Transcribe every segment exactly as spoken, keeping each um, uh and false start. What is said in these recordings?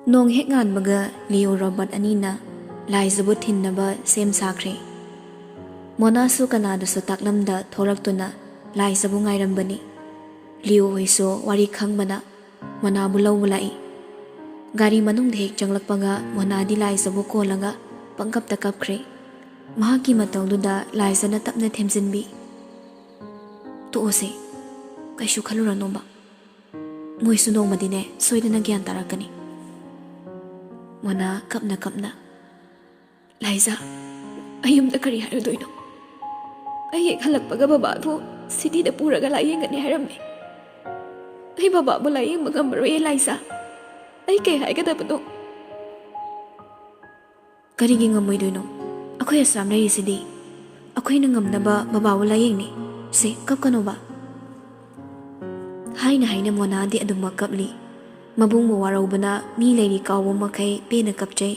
ꯅꯣꯡ ꯍꯦꯛ ꯉꯥꯟꯕꯒ ꯂꯤꯌꯣ ꯔꯣꯕꯔꯠ ꯑꯅꯤꯅ ꯂꯥꯏꯖꯕꯨ ꯊꯤꯟꯅꯕ ꯁꯦꯝ ꯁꯥꯈ꯭ꯔꯦ꯫ ꯃꯣꯅꯥꯁꯨ ꯀꯅꯥꯗꯁꯨ ꯇꯥꯛꯂꯝꯗ ꯊꯣꯔꯛꯇꯨꯅ ꯂꯥꯏꯖꯕꯨ ꯉꯥꯏꯔꯝꯕꯅꯤ꯫ ꯂꯤꯌꯣ ꯍꯣꯏꯁꯨ ꯋꯥꯔꯤ ꯈꯪꯕꯅ ꯃꯣꯅꯥꯕꯨ ꯂꯧꯕ ꯂꯥꯛꯏ꯫ ꯒꯥꯔꯤ ꯃꯅꯨꯡꯗ ꯍꯦꯛ ꯆꯪꯂꯛꯄꯒ ꯃꯣꯅꯥꯗꯤ ꯂꯥꯏꯖꯕꯨ ꯀꯣꯜꯂꯒ ꯄꯪꯀꯞꯇ ꯀꯞꯈ꯭ꯔꯦ꯫ ꯃꯍꯥꯛꯀꯤ ꯃꯇꯧꯗꯨꯗ ꯂꯥꯏꯖꯅ ꯇꯞꯅ ꯊꯦꯝꯖꯤꯟꯕꯤ꯫ "ꯇꯣꯛꯑꯣꯁꯦ, ꯀꯩꯁꯨ ꯈꯜꯂꯨꯔꯅꯣꯕ꯫ ꯃꯣꯏꯁꯨ ꯅꯣꯡꯃꯗꯤꯅꯦ ꯁꯣꯏꯗꯅ ꯒ꯭ꯌꯥꯟ ꯇꯥꯔꯛꯀꯅꯤ꯫" ꯃꯣꯅꯥ ꯀꯞꯅ ꯀꯞꯅ, "ꯂꯥꯏꯖꯥ, ꯑꯩ ꯌꯨꯝꯗ ꯀꯔꯤ ꯍꯥꯏꯔꯨꯗꯣꯏꯅꯣ? ꯑꯩ ꯍꯦꯛ ꯍꯜꯂꯛꯄꯒ ꯕꯕꯥꯕꯨ ꯁꯤꯇꯤꯗ ꯄꯨꯔꯒ ꯂꯥꯏꯌꯦꯡꯒꯅꯤ ꯍꯥꯏꯔꯝꯃꯦ꯫ ꯑꯩ ꯕꯕꯥꯕꯨ ꯂꯥꯏꯌꯦꯡꯕ ꯉꯝꯃꯔꯣꯏꯌꯦ ꯂꯥꯏꯖꯥ꯫ ꯑꯩ ꯀꯩ ꯍꯥꯏꯒꯗꯕꯅꯣ?" "ꯀꯔꯤꯒꯤ ꯉꯝꯃꯣꯏꯗꯣꯏꯅꯣ? ꯑꯩꯈꯣꯏ ꯑꯁꯥꯝ ꯂꯩꯔꯤꯁꯤꯗꯤ꯫ ꯑꯩꯈꯣꯏꯅ ꯉꯝꯅꯕ ꯕꯕꯥꯕꯨ ꯂꯥꯏꯌꯦꯡꯅꯤ꯫ ꯁꯦ, ꯀꯞꯀꯅꯣꯕ꯫" ꯍꯥꯏꯅ ꯍꯥꯏꯅ ꯃꯣꯅꯥꯗꯤ ꯑꯗꯨꯃꯛ ꯀꯞꯂꯤ꯫ ꯃꯕꯨꯡꯕꯨ ꯋꯥꯔꯧꯕꯅ ꯃꯤ ꯂꯩꯔꯤ ꯀꯥꯎꯕ ꯃꯈꯩ ꯄꯦꯟꯅ ꯀꯞꯆꯩ꯫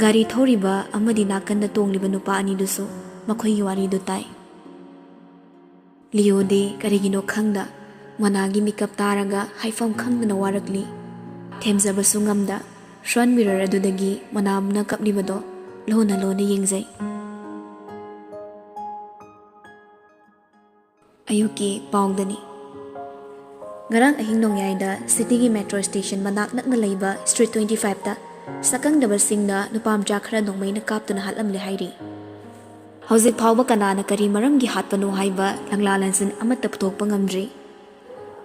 ꯒꯥꯔꯤ ꯊꯧꯔꯤꯕ ꯑꯃꯗꯤ ꯅꯥꯀꯟꯗ ꯇꯣꯡꯂꯤꯕ ꯅꯨꯄꯥ ꯑꯅꯤꯗꯨꯁꯨ ꯃꯈꯣꯏꯒꯤ ꯋꯥꯔꯤꯗꯨ ꯇꯥꯏ꯫ ꯂꯤꯌꯣꯗꯤ ꯀꯔꯤꯒꯤꯅꯣ ꯈꯪꯗ ꯃꯣꯅꯥꯒꯤ ꯃꯤꯀꯞ ꯇꯥꯔꯒ ꯍꯥꯏꯐꯝ ꯈꯪꯗꯅ ꯋꯥꯔꯛꯂꯤ꯫ ꯊꯦꯝꯖꯕꯁꯨ ꯉꯝꯗ ꯐ꯭ꯔꯟꯠ ꯃꯤꯔꯔ ꯑꯗꯨꯗꯒꯤ ꯃꯣꯅꯥꯅ ꯀꯞꯂꯤꯕꯗꯣ ꯂꯣꯟꯅ ꯂꯣꯟꯅ ꯌꯦꯡꯖꯩ꯫ ꯑꯌꯨꯛꯀꯤ ꯄꯥꯎꯗꯅꯤ꯫ ꯉꯔꯥꯡ ꯑꯍꯤꯡ ꯅꯣꯡꯌꯥꯏꯗ ꯁꯤꯇꯤꯒꯤ ꯃꯦꯇ꯭ꯔꯣ ꯁ꯭ꯇꯦꯁꯟ ꯃꯅꯥꯛ ꯅꯛꯅ ꯂꯩꯕ ꯁ꯭ꯇ꯭ꯔꯤꯠ ꯇ꯭ꯋꯦꯟꯇꯤ ꯐꯥꯏꯚꯇ ꯁꯛꯈꯪꯗꯕꯁꯤꯡꯅ ꯅꯨꯄꯥ ꯃꯆꯥ ꯈꯔ ꯅꯣꯡꯃꯩꯅ ꯀꯥꯞꯇꯨꯅ ꯍꯥꯠꯂꯝꯂꯦ ꯍꯥꯏꯔꯤ꯫ ꯍꯧꯖꯤꯛ ꯐꯥꯎꯕ ꯀꯅꯥꯅ ꯀꯔꯤ ꯃꯔꯝꯒꯤ ꯍꯥꯠꯄꯅꯣ ꯍꯥꯏꯕ ꯂꯪꯂꯥ ꯂꯪꯁꯤꯟ ꯑꯃꯠꯇ ꯄꯨꯊꯣꯛꯄ ꯉꯝꯗ꯭ꯔꯤ꯫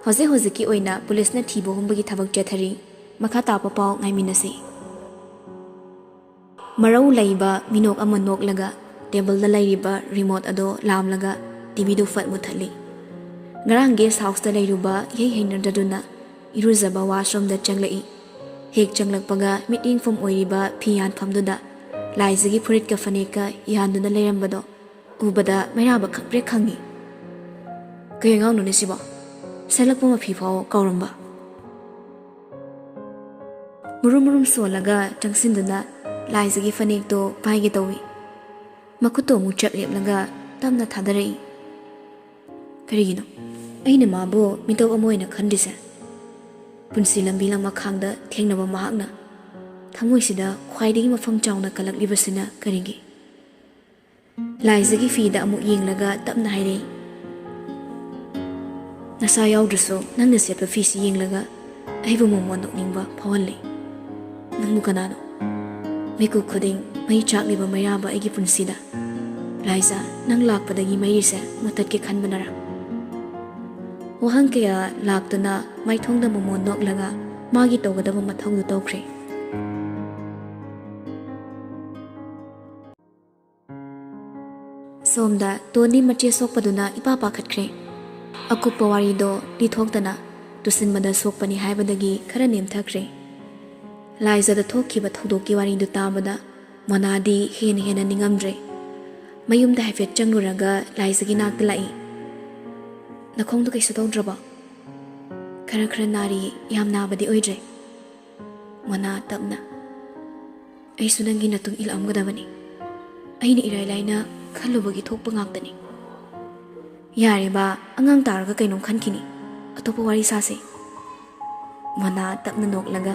ꯍꯧꯖꯤꯛ ꯍꯧꯖꯤꯛꯀꯤ ꯑꯣꯏꯅ ꯄꯨꯂꯤꯁꯅ ꯊꯤꯕ ꯍꯨꯝꯕꯒꯤ ꯊꯕꯛ ꯆꯠꯊꯔꯤ꯫ ꯃꯈꯥ ꯇꯥꯕ ꯄꯥꯎ ꯉꯥꯏꯃꯤꯟꯅꯁꯤ꯫ ꯃꯔꯧ ꯂꯩꯕ ꯃꯤꯅꯣꯛ ꯑꯃ ꯅꯣꯛꯂꯒ ꯇꯦꯕꯜꯗ ꯂꯩꯔꯤꯕ ꯔꯤꯃꯣꯠ ꯑꯗꯣ ꯂꯥꯝꯂꯒ ꯇꯤꯚꯤꯗꯨ ꯐꯠ ꯃꯨꯊꯠꯂꯤ꯫ ꯉꯔꯥꯡ ꯒꯦꯁ ꯍꯥꯎꯁꯇ ꯂꯩꯔꯨꯕ ꯏꯍꯩ ꯍꯩꯅꯗꯗꯨꯅ ꯏꯔꯨꯖꯕ ꯋꯥꯁꯔꯨꯝꯗ ꯆꯪꯂꯛꯏ꯫ ꯍꯦꯛ ꯆꯪꯂꯛꯄꯒ ꯃꯤꯠꯌꯦꯡꯐꯝ ꯑꯣꯏꯔꯤꯕ ꯐꯤ ꯌꯥꯟꯐꯝꯗꯨꯗ ꯂꯥꯏꯖꯒꯤ ꯐꯨꯔꯤꯠꯀ ꯐꯅꯦꯛꯀ ꯌꯥꯟꯗꯨꯅ ꯂꯩꯔꯝꯕꯗꯣ ꯎꯕꯗ ꯃꯩꯔꯥꯕ ꯈꯪꯄ꯭ꯔꯦꯛ ꯈꯪꯉꯤ꯫ "ꯀꯩ ꯑꯉꯥꯡꯅꯣꯅꯦ ꯁꯤꯕꯣ? ꯁꯦꯠꯂꯛꯄ ꯃꯐꯤ ꯐꯥꯎ ꯀꯥꯎꯔꯝꯕ?" ꯃꯨꯔꯨꯝ ꯃꯨꯔꯨꯝ ꯁꯣꯜꯂꯒ ꯆꯪꯁꯤꯟꯗꯨꯅ ꯂꯥꯏꯖꯒꯤ ꯐꯅꯦꯛꯇꯣ ꯄꯥꯏꯒꯦ ꯇꯧꯏ꯫ ꯃꯈꯨꯠꯇꯣ ꯑꯃꯨꯛ ꯆꯞ ꯂꯦꯞꯂꯒ ꯇꯞꯅ ꯊꯥꯗꯔꯛꯏ꯫ "ꯀꯔꯤꯒꯤꯅꯣ ꯑꯩꯅ ꯃꯥꯕꯨ ꯃꯤꯇꯧ ꯑꯃ ꯑꯣꯏꯅ ꯈꯟꯗ꯭ꯔꯤꯁꯦ? ꯄꯨꯟꯁꯤ ꯂꯝꯕꯤ ꯂꯃꯈꯥꯡꯗ ꯊꯦꯡꯅꯕ ꯃꯍꯥꯛꯅ ꯊꯃꯣꯏꯁꯤꯗ ꯈ꯭ꯋꯥꯏꯗꯒꯤ ꯃꯐꯝ ꯆꯥꯎꯅ ꯀꯜꯂꯛꯂꯤꯕꯁꯤꯅ ꯀꯔꯤꯒꯤ? ꯂꯥꯏꯖꯒꯤ ꯐꯤꯗ ꯑꯃꯨꯛ ꯌꯦꯡꯂꯒ ꯇꯞꯅ ꯍꯥꯏꯔꯛꯏ, "ꯅꯁꯥ ꯌꯥꯎꯗ꯭ꯔꯁꯨ ꯅꯪꯅ ꯁꯦꯠꯄ ꯐꯤꯁꯤ ꯌꯦꯡꯂꯒ ꯑꯩꯕꯨ ꯃꯣꯃꯣꯟ ꯅꯣꯛꯅꯤꯡꯕ ꯐꯥꯎꯍꯜꯂꯤ꯫ ꯅꯪꯕꯨ ꯀꯅꯥꯅꯣ? ꯃꯤꯀꯨꯞ ꯈꯨꯗꯤꯡ ꯃꯩ ꯆꯥꯛꯂꯤꯕ ꯃꯩꯔꯥꯕ ꯑꯩꯒꯤ ꯄꯨꯟꯁꯤꯗ꯫ ꯂꯥꯏꯖ, ꯅꯪ ꯂꯥꯛꯄꯗꯒꯤ ꯃꯩꯔꯤꯁꯦ ꯃꯨꯊꯠꯀꯦ ꯈꯟꯕꯅꯔꯥ?" ꯋꯥꯍꯪ ꯀꯌꯥ ꯂꯥꯛꯇꯨꯅ ꯃꯥꯏꯊꯣꯡꯗ ꯃꯣꯃꯣꯟ ꯅꯣꯛꯂꯒ ꯃꯥꯒꯤ ꯇꯧꯒꯗꯕ ꯃꯊꯧꯗꯨ ꯇꯧꯈ꯭ꯔꯦ꯫ ꯁꯣꯝꯗ ꯇꯣꯟꯗꯤ ꯃꯆꯦ ꯁꯣꯛꯄꯗꯨꯅ ꯏꯄꯥ ꯄꯥꯈꯠꯈ꯭ꯔꯦ꯫ ꯑꯀꯨꯞꯄ ꯋꯥꯔꯤꯗꯣ ꯂꯤꯊꯣꯛꯇꯅ ꯇꯨꯁꯤꯟꯕꯗ ꯁꯣꯛꯄꯅꯤ ꯍꯥꯏꯕꯗꯒꯤ ꯈꯔ ꯅꯦꯝꯊꯈ꯭ꯔꯦ꯫ ꯂꯥꯏꯖꯗ ꯊꯣꯛꯈꯤꯕ ꯊꯧꯗꯣꯛꯀꯤ ꯋꯥꯔꯤꯗꯨ ꯇꯥꯕꯗ ꯃꯣꯅꯥꯗꯤ ꯍꯦꯟꯅ ꯍꯦꯟꯅ ꯅꯤꯡꯉꯝꯗ꯭ꯔꯦ꯫ ꯃꯌꯨꯝꯗ ꯍꯥꯏꯐꯦꯠ ꯆꯪꯂꯨꯔꯒ ꯂꯥꯏꯖꯒꯤ ꯅꯥꯛꯇ ꯂꯥꯛꯏ꯫ "ꯅꯈꯣꯡꯗꯣ ꯀꯩꯁꯨ ꯇꯧꯗ꯭ꯔꯕꯣ?" "ꯈꯔ ꯈꯔ ꯅꯥꯔꯤ, ꯌꯥꯝ ꯅꯥꯕꯗꯤ ꯑꯣꯏꯗ꯭ꯔꯦ꯫" ꯃꯣꯅꯥ ꯇꯞꯅ, "ꯑꯩꯁꯨ ꯅꯪꯒꯤ ꯅꯇꯨꯡ ꯏꯜꯂꯛꯑꯝꯒꯗꯕꯅꯤ꯫ ꯑꯩꯅ ꯏꯔꯥꯏ ꯂꯥꯏꯅ ꯈꯜꯂꯨꯕꯒꯤ ꯊꯣꯛꯄ ꯉꯥꯛꯇꯅꯤ꯫" "ꯌꯥꯔꯦ ꯕꯥ, ꯑꯉꯥꯡ ꯇꯥꯔꯒ ꯀꯩꯅꯣꯝ ꯈꯟꯈꯤꯅꯤ꯫ ꯑꯇꯣꯞꯄ ꯋꯥꯔꯤ ꯁꯥꯁꯦ꯫" ꯃꯣꯅꯥ ꯇꯞꯅ ꯅꯣꯛꯂꯒ,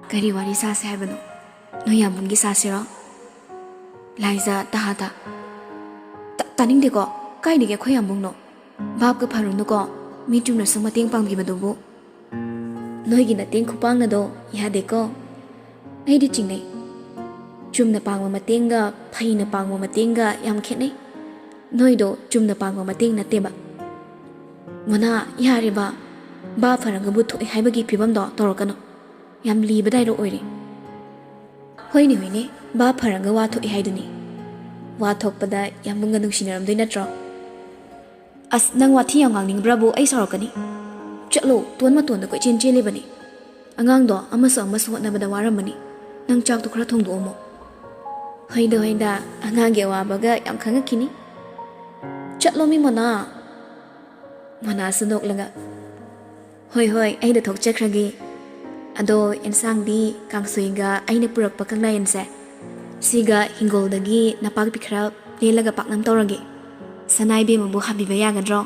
"ꯀꯔꯤ ꯋꯥꯔꯤ ꯁꯥꯁꯦ ꯍꯥꯏꯕꯅꯣ? ꯅꯣꯏ ꯌꯥꯝꯕꯨꯡꯒꯤ ꯁꯥꯁꯤꯔꯣ?" ꯂꯥꯏꯖ ꯇꯍꯥ ꯇꯥ, "ꯇꯥ-, ꯇꯥꯅꯤꯡꯗꯦꯀꯣ꯫ ꯀꯥꯏꯗꯒꯤ ꯑꯩꯈꯣꯏ ꯌꯥꯝꯕꯨꯡꯅꯣ? ꯚꯥꯞꯀ ꯐꯔꯨꯅꯨꯀꯣ, ꯃꯤ ꯆꯨꯝꯅ ꯁꯨꯝ ꯃꯇꯦꯡ ꯄꯥꯡꯕꯤꯕꯗꯨꯕꯨ꯫ ꯅꯣꯏꯒꯤ ꯅꯇꯦꯡ ꯈꯨꯄꯥꯡꯅꯗꯣ ꯌꯥꯗꯦꯀꯣ꯫ ꯑꯩꯗꯤ ꯆꯤꯡꯅꯩ꯫ ꯆꯨꯝꯅ ꯄꯥꯡꯕ ꯃꯇꯦꯡꯒ ꯐꯩꯅ ꯄꯥꯡꯕ ꯃꯇꯦꯡꯒ ꯌꯥꯝ ꯈꯦꯠꯅꯩ꯫ ꯅꯣꯏꯗꯣ ꯆꯨꯝꯅ ꯄꯥꯡꯕ ꯃꯇꯦꯡ ꯅꯠꯇꯦꯕ꯫" "ꯃꯣꯅꯥ, ꯌꯥꯔꯦꯕ꯫ ꯚꯥꯞ ꯐꯔꯒꯕꯨ ꯊꯣꯛꯑꯦ ꯍꯥꯏꯕꯒꯤ ꯐꯤꯕꯝꯗꯣ ꯇꯧꯔꯛꯀꯅꯨ꯫ ꯌꯥꯝ ꯂꯤꯕ ꯗꯥꯏꯂꯣꯛ ꯑꯣꯏꯔꯦ꯫" "ꯍꯣꯏꯅꯦ, ꯍꯣꯏꯅꯦ, ꯚꯥꯞ ꯐꯔꯒ ꯋꯥ ꯊꯣꯛꯑꯦ ꯍꯥꯏꯗꯨꯅꯤ꯫ ꯋꯥ ꯊꯣꯛꯄꯗ ꯌꯥꯝꯕꯨꯡꯒ ꯅꯨꯡꯁꯤꯅꯔꯝꯗꯣꯏ ꯅꯠꯇ꯭ꯔꯣ?" "ꯑꯁ, ꯅꯪ ꯋꯥꯊꯤ ꯌꯥꯝ ꯉꯥꯡꯅꯤꯡꯕ꯭ꯔꯥꯕꯨ? ꯑꯩ ꯁꯥꯎꯔꯛꯀꯅꯤ꯫ ꯆꯠꯂꯣ, ꯇꯣꯟ ꯃꯇꯣꯟꯗ ꯀꯣꯏꯆꯦꯟ ꯆꯦꯜꯂꯤꯕꯅꯤ꯫ ꯑꯉꯥꯡꯗꯣ ꯑꯃꯁꯨ ꯑꯃꯁꯨ ꯍꯣꯠꯅꯕꯗ ꯋꯥꯔꯝꯃꯅꯤ꯫ ꯅꯪ ꯆꯥꯛꯇꯣ ꯈꯔ ꯊꯣꯡꯗꯣꯛꯑꯝꯃꯣ꯫" "ꯍꯣꯏꯗ, ꯍꯣꯏꯗ, ꯑꯉꯥꯡꯒꯤ ꯑꯋꯥꯕꯒ ꯌꯥꯝ ꯈꯪꯉꯛꯈꯤꯅꯤ꯫ ꯆꯠꯂꯣ ꯃꯤ ꯃꯣꯅꯥ꯫" ꯃꯣꯅꯥꯁꯨ ꯅꯣꯛꯂꯒ, "ꯍꯣꯏ, ꯍꯣꯏ, ꯑꯩꯗ ꯊꯣꯛꯆꯈ꯭ꯔꯒꯦ꯫ ꯑꯗꯣ ꯑꯦꯟꯁꯥꯡꯗꯤ ꯀꯥꯡꯁꯣꯏꯒ ꯑꯩꯅ ꯄꯨꯔꯛꯄ ꯀꯪꯂꯥꯌꯦꯟꯁꯦ, ꯁꯤꯒ ꯍꯤꯡꯒꯣꯜꯗꯒꯤ ꯅꯄꯥꯛꯄꯤ ꯈꯔ ꯂꯦꯜꯂꯒ ꯄꯥꯛꯅꯝ ꯇꯧꯔꯒꯦ꯫ ꯁꯅꯥ ꯏꯕꯦꯝꯃꯕꯨ ꯍꯥꯞꯄꯤꯕ ꯌꯥꯒꯗ꯭ꯔꯣ?"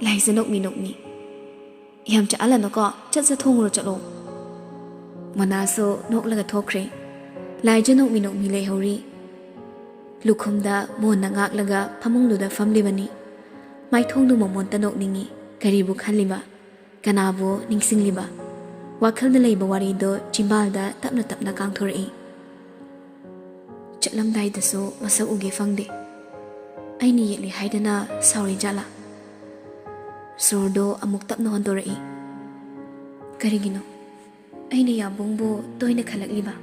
ꯂꯥꯏꯖ ꯅꯣꯛꯃꯤ ꯅꯣꯛꯃꯤ꯫ ꯌꯥꯝ ꯆꯠꯍꯜꯂꯅꯨꯀꯣ, ꯆꯠ ꯆꯠ ꯊꯣꯡꯉꯨꯔꯣ, ꯆꯠꯂꯣ꯫ ꯃꯣꯅꯥꯁꯨ ꯅꯣꯛꯂꯒ ꯊꯣꯛꯈ꯭ꯔꯦ꯫ ꯂꯥꯏꯖ ꯅꯣꯛꯃꯤ ꯅꯣꯛꯃꯤ ꯂꯩꯍꯧꯔꯤ꯫ ꯂꯨꯈꯨꯝꯗ ꯃꯣꯟꯅ ꯉꯥꯛꯂꯒ ꯐꯃꯨꯡꯗꯨꯗ ꯐꯝꯂꯤꯕꯅꯤ꯫ ꯃꯥꯏꯊꯣꯡꯗꯨ ꯃꯃꯣꯟꯇ ꯅꯣꯛꯅꯤꯡꯏ꯫ ꯀꯔꯤꯕꯨ ꯈꯜꯂꯤꯕ? ꯀꯅꯥꯕꯨ ꯅꯤꯡꯁꯤꯡꯂꯤꯕ? ꯋꯥꯈꯜꯗ ꯂꯩꯕ ꯋꯥꯔꯤꯗꯣ ꯆꯤꯝꯕꯥꯜꯗ ꯇꯞꯅ ꯇꯞꯅ ꯀꯥꯡꯊꯣꯔꯛꯏ꯫ ꯆꯠꯂꯝꯗꯥꯏꯗꯁꯨ ꯃꯁꯛ ꯎꯒꯦ ꯐꯪꯗꯦ꯫ ꯑꯩꯅ ꯌꯦꯠꯂꯤ ꯍꯥꯏꯗꯅ ꯁꯥꯎꯔꯤ ꯖꯥꯠꯂꯥ? ꯁꯣꯔꯗꯣ ꯑꯃꯨꯛ ꯇꯞꯅ ꯍꯣꯟꯗꯣꯔꯛꯏ꯫ ꯀꯔꯤꯒꯤꯅꯣ ꯑꯩꯅ ꯌꯥꯝꯕꯨꯡꯕꯨ ꯇꯣꯏꯅ ꯈꯜꯂꯛꯂꯤꯕ?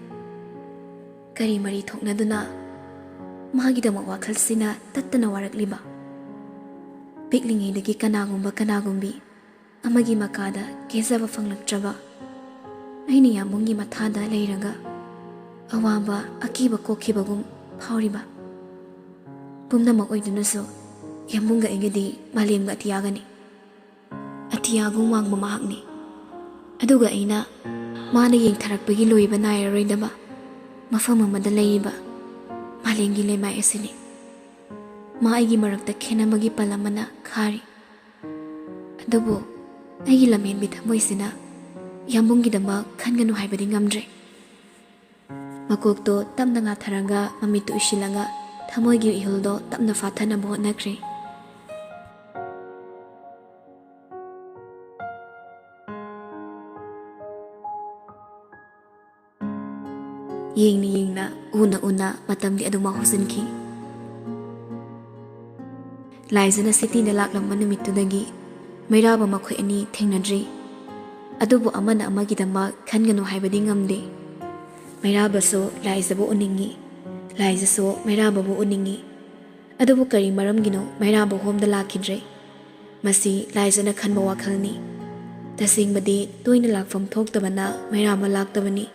ꯀꯔꯤ ꯃꯔꯤ ꯊꯣꯛꯅꯗꯨꯅ ꯃꯥꯒꯤꯗꯃꯛ ꯋꯥꯈꯜꯁꯤꯅ ꯇꯠꯇꯅ ꯋꯥꯔꯛꯂꯤꯕ? ꯄꯤꯛꯂꯤꯉꯩꯗꯒꯤ ꯀꯅꯥꯒꯨꯝꯕ ꯀꯅꯥꯒꯨꯝꯕꯤ ꯑꯃꯒꯤ ꯃꯀꯥꯗ ꯀꯦꯖꯕ ꯐꯪꯂꯛꯇ꯭ꯔꯕ ꯑꯩꯅ ꯌꯥꯝꯕꯨꯡꯒꯤ ꯃꯊꯥꯗ ꯂꯩꯔꯒ ꯑꯋꯥꯕ ꯑꯀꯤꯕ ꯀꯣꯛꯈꯤꯕꯒꯨꯝ ꯐꯥꯎꯔꯤꯕ? ꯄꯨꯝꯅꯃꯛ ꯑꯣꯏꯗꯨꯅꯁꯨ ꯌꯥꯝꯕꯨꯡꯒ ꯑꯩꯒꯗꯤ ꯃꯥꯂꯦꯝꯒ ꯑꯇꯤꯌꯥꯒꯅꯤ꯫ ꯑꯇꯤꯌꯥꯒꯨꯝ ꯋꯥꯡꯕ ꯃꯍꯥꯛꯅꯤ꯫ ꯑꯗꯨꯒ ꯑꯩꯅ ꯃꯥꯅ ꯌꯦꯡꯊꯔꯛꯄꯒꯤ ꯂꯣꯏꯕ ꯅꯥꯏꯔꯔꯣꯏꯗꯕ ꯃꯐꯝ ꯑꯃꯗ ꯂꯩꯔꯤꯕ ꯃꯥꯂꯦꯝꯒꯤ ꯂꯩꯃꯥꯏ ꯑꯁꯤꯅꯤ꯫ ꯃꯥ ꯑꯩꯒꯤ ꯃꯔꯛꯇ ꯈꯦꯟꯅꯕꯒꯤ ꯄꯜ ꯑꯃꯅ ꯈꯥꯔꯤ꯫ ꯑꯗꯨꯕꯨ ꯑꯩꯒꯤ ꯂꯝꯍꯦꯟꯕꯤ ꯊꯃꯣꯏꯁꯤꯅ ꯌꯥꯝꯕꯨꯡꯒꯤꯗꯃꯛ ꯈꯟꯒꯅꯨ ꯍꯥꯏꯕꯗꯤ ꯉꯝꯗ꯭ꯔꯦ꯫ ꯃꯀꯣꯛꯇꯣ ꯇꯞꯅ ꯉꯥꯊꯔꯒ ꯃꯃꯤꯠꯇꯨ ꯎꯏꯁꯤꯜꯂꯒ ꯊꯃꯣꯏꯒꯤ ꯏꯍꯨꯜꯗꯣ ꯇꯞꯅ ꯐꯥꯊꯅꯕ ꯍꯣꯠꯅꯈ꯭ꯔꯦ꯫ ꯌꯦꯡꯅ ꯌꯦꯡꯅ, ꯎꯅ ꯎꯅ ꯃꯇꯝꯗꯤ ꯑꯗꯨꯝ ꯍꯧꯖꯤꯟꯈꯤ꯫ ꯂꯥꯏꯖꯅ ꯁꯤꯇꯤꯗ ꯂꯥꯛꯂꯝꯕ ꯅꯨꯃꯤꯠꯇꯨꯗꯒꯤ ꯃꯩꯔꯥꯕ ꯃꯈꯣꯏ ꯑꯅꯤ ꯊꯦꯡꯅꯗ꯭ꯔꯤ꯫ ꯑꯗꯨꯕꯨ ꯑꯃꯅ ꯑꯃꯒꯤꯗꯃꯛ ꯈꯟꯒꯅꯨ ꯍꯥꯏꯕꯗꯤ ꯉꯝꯗꯦ꯫ ꯃꯩꯔꯥꯕꯁꯨ ꯂꯥꯏꯖꯕꯨ ꯎꯅꯤꯡꯏ, ꯂꯥꯏꯖꯁꯨ ꯃꯩꯔꯥꯕꯕꯨ ꯎꯅꯤꯡꯏ꯫ ꯑꯗꯨꯕꯨ ꯀꯔꯤ ꯃꯔꯝꯒꯤꯅꯣ ꯃꯩꯔꯥꯕ ꯍꯣꯝꯗ ꯂꯥꯛꯈꯤꯗ꯭ꯔꯦ? ꯃꯁꯤ ꯂꯥꯏꯖꯅ ꯈꯟꯕ ꯋꯥꯈꯜꯅꯤ꯫ ꯇꯁꯦꯡꯕꯗꯤ ꯇꯣꯏꯅ ꯂꯥꯛꯐꯝ ꯊꯣꯛꯇꯕꯅ ꯃꯩꯔꯥꯕ ꯂꯥꯛꯇꯕꯅꯤ꯫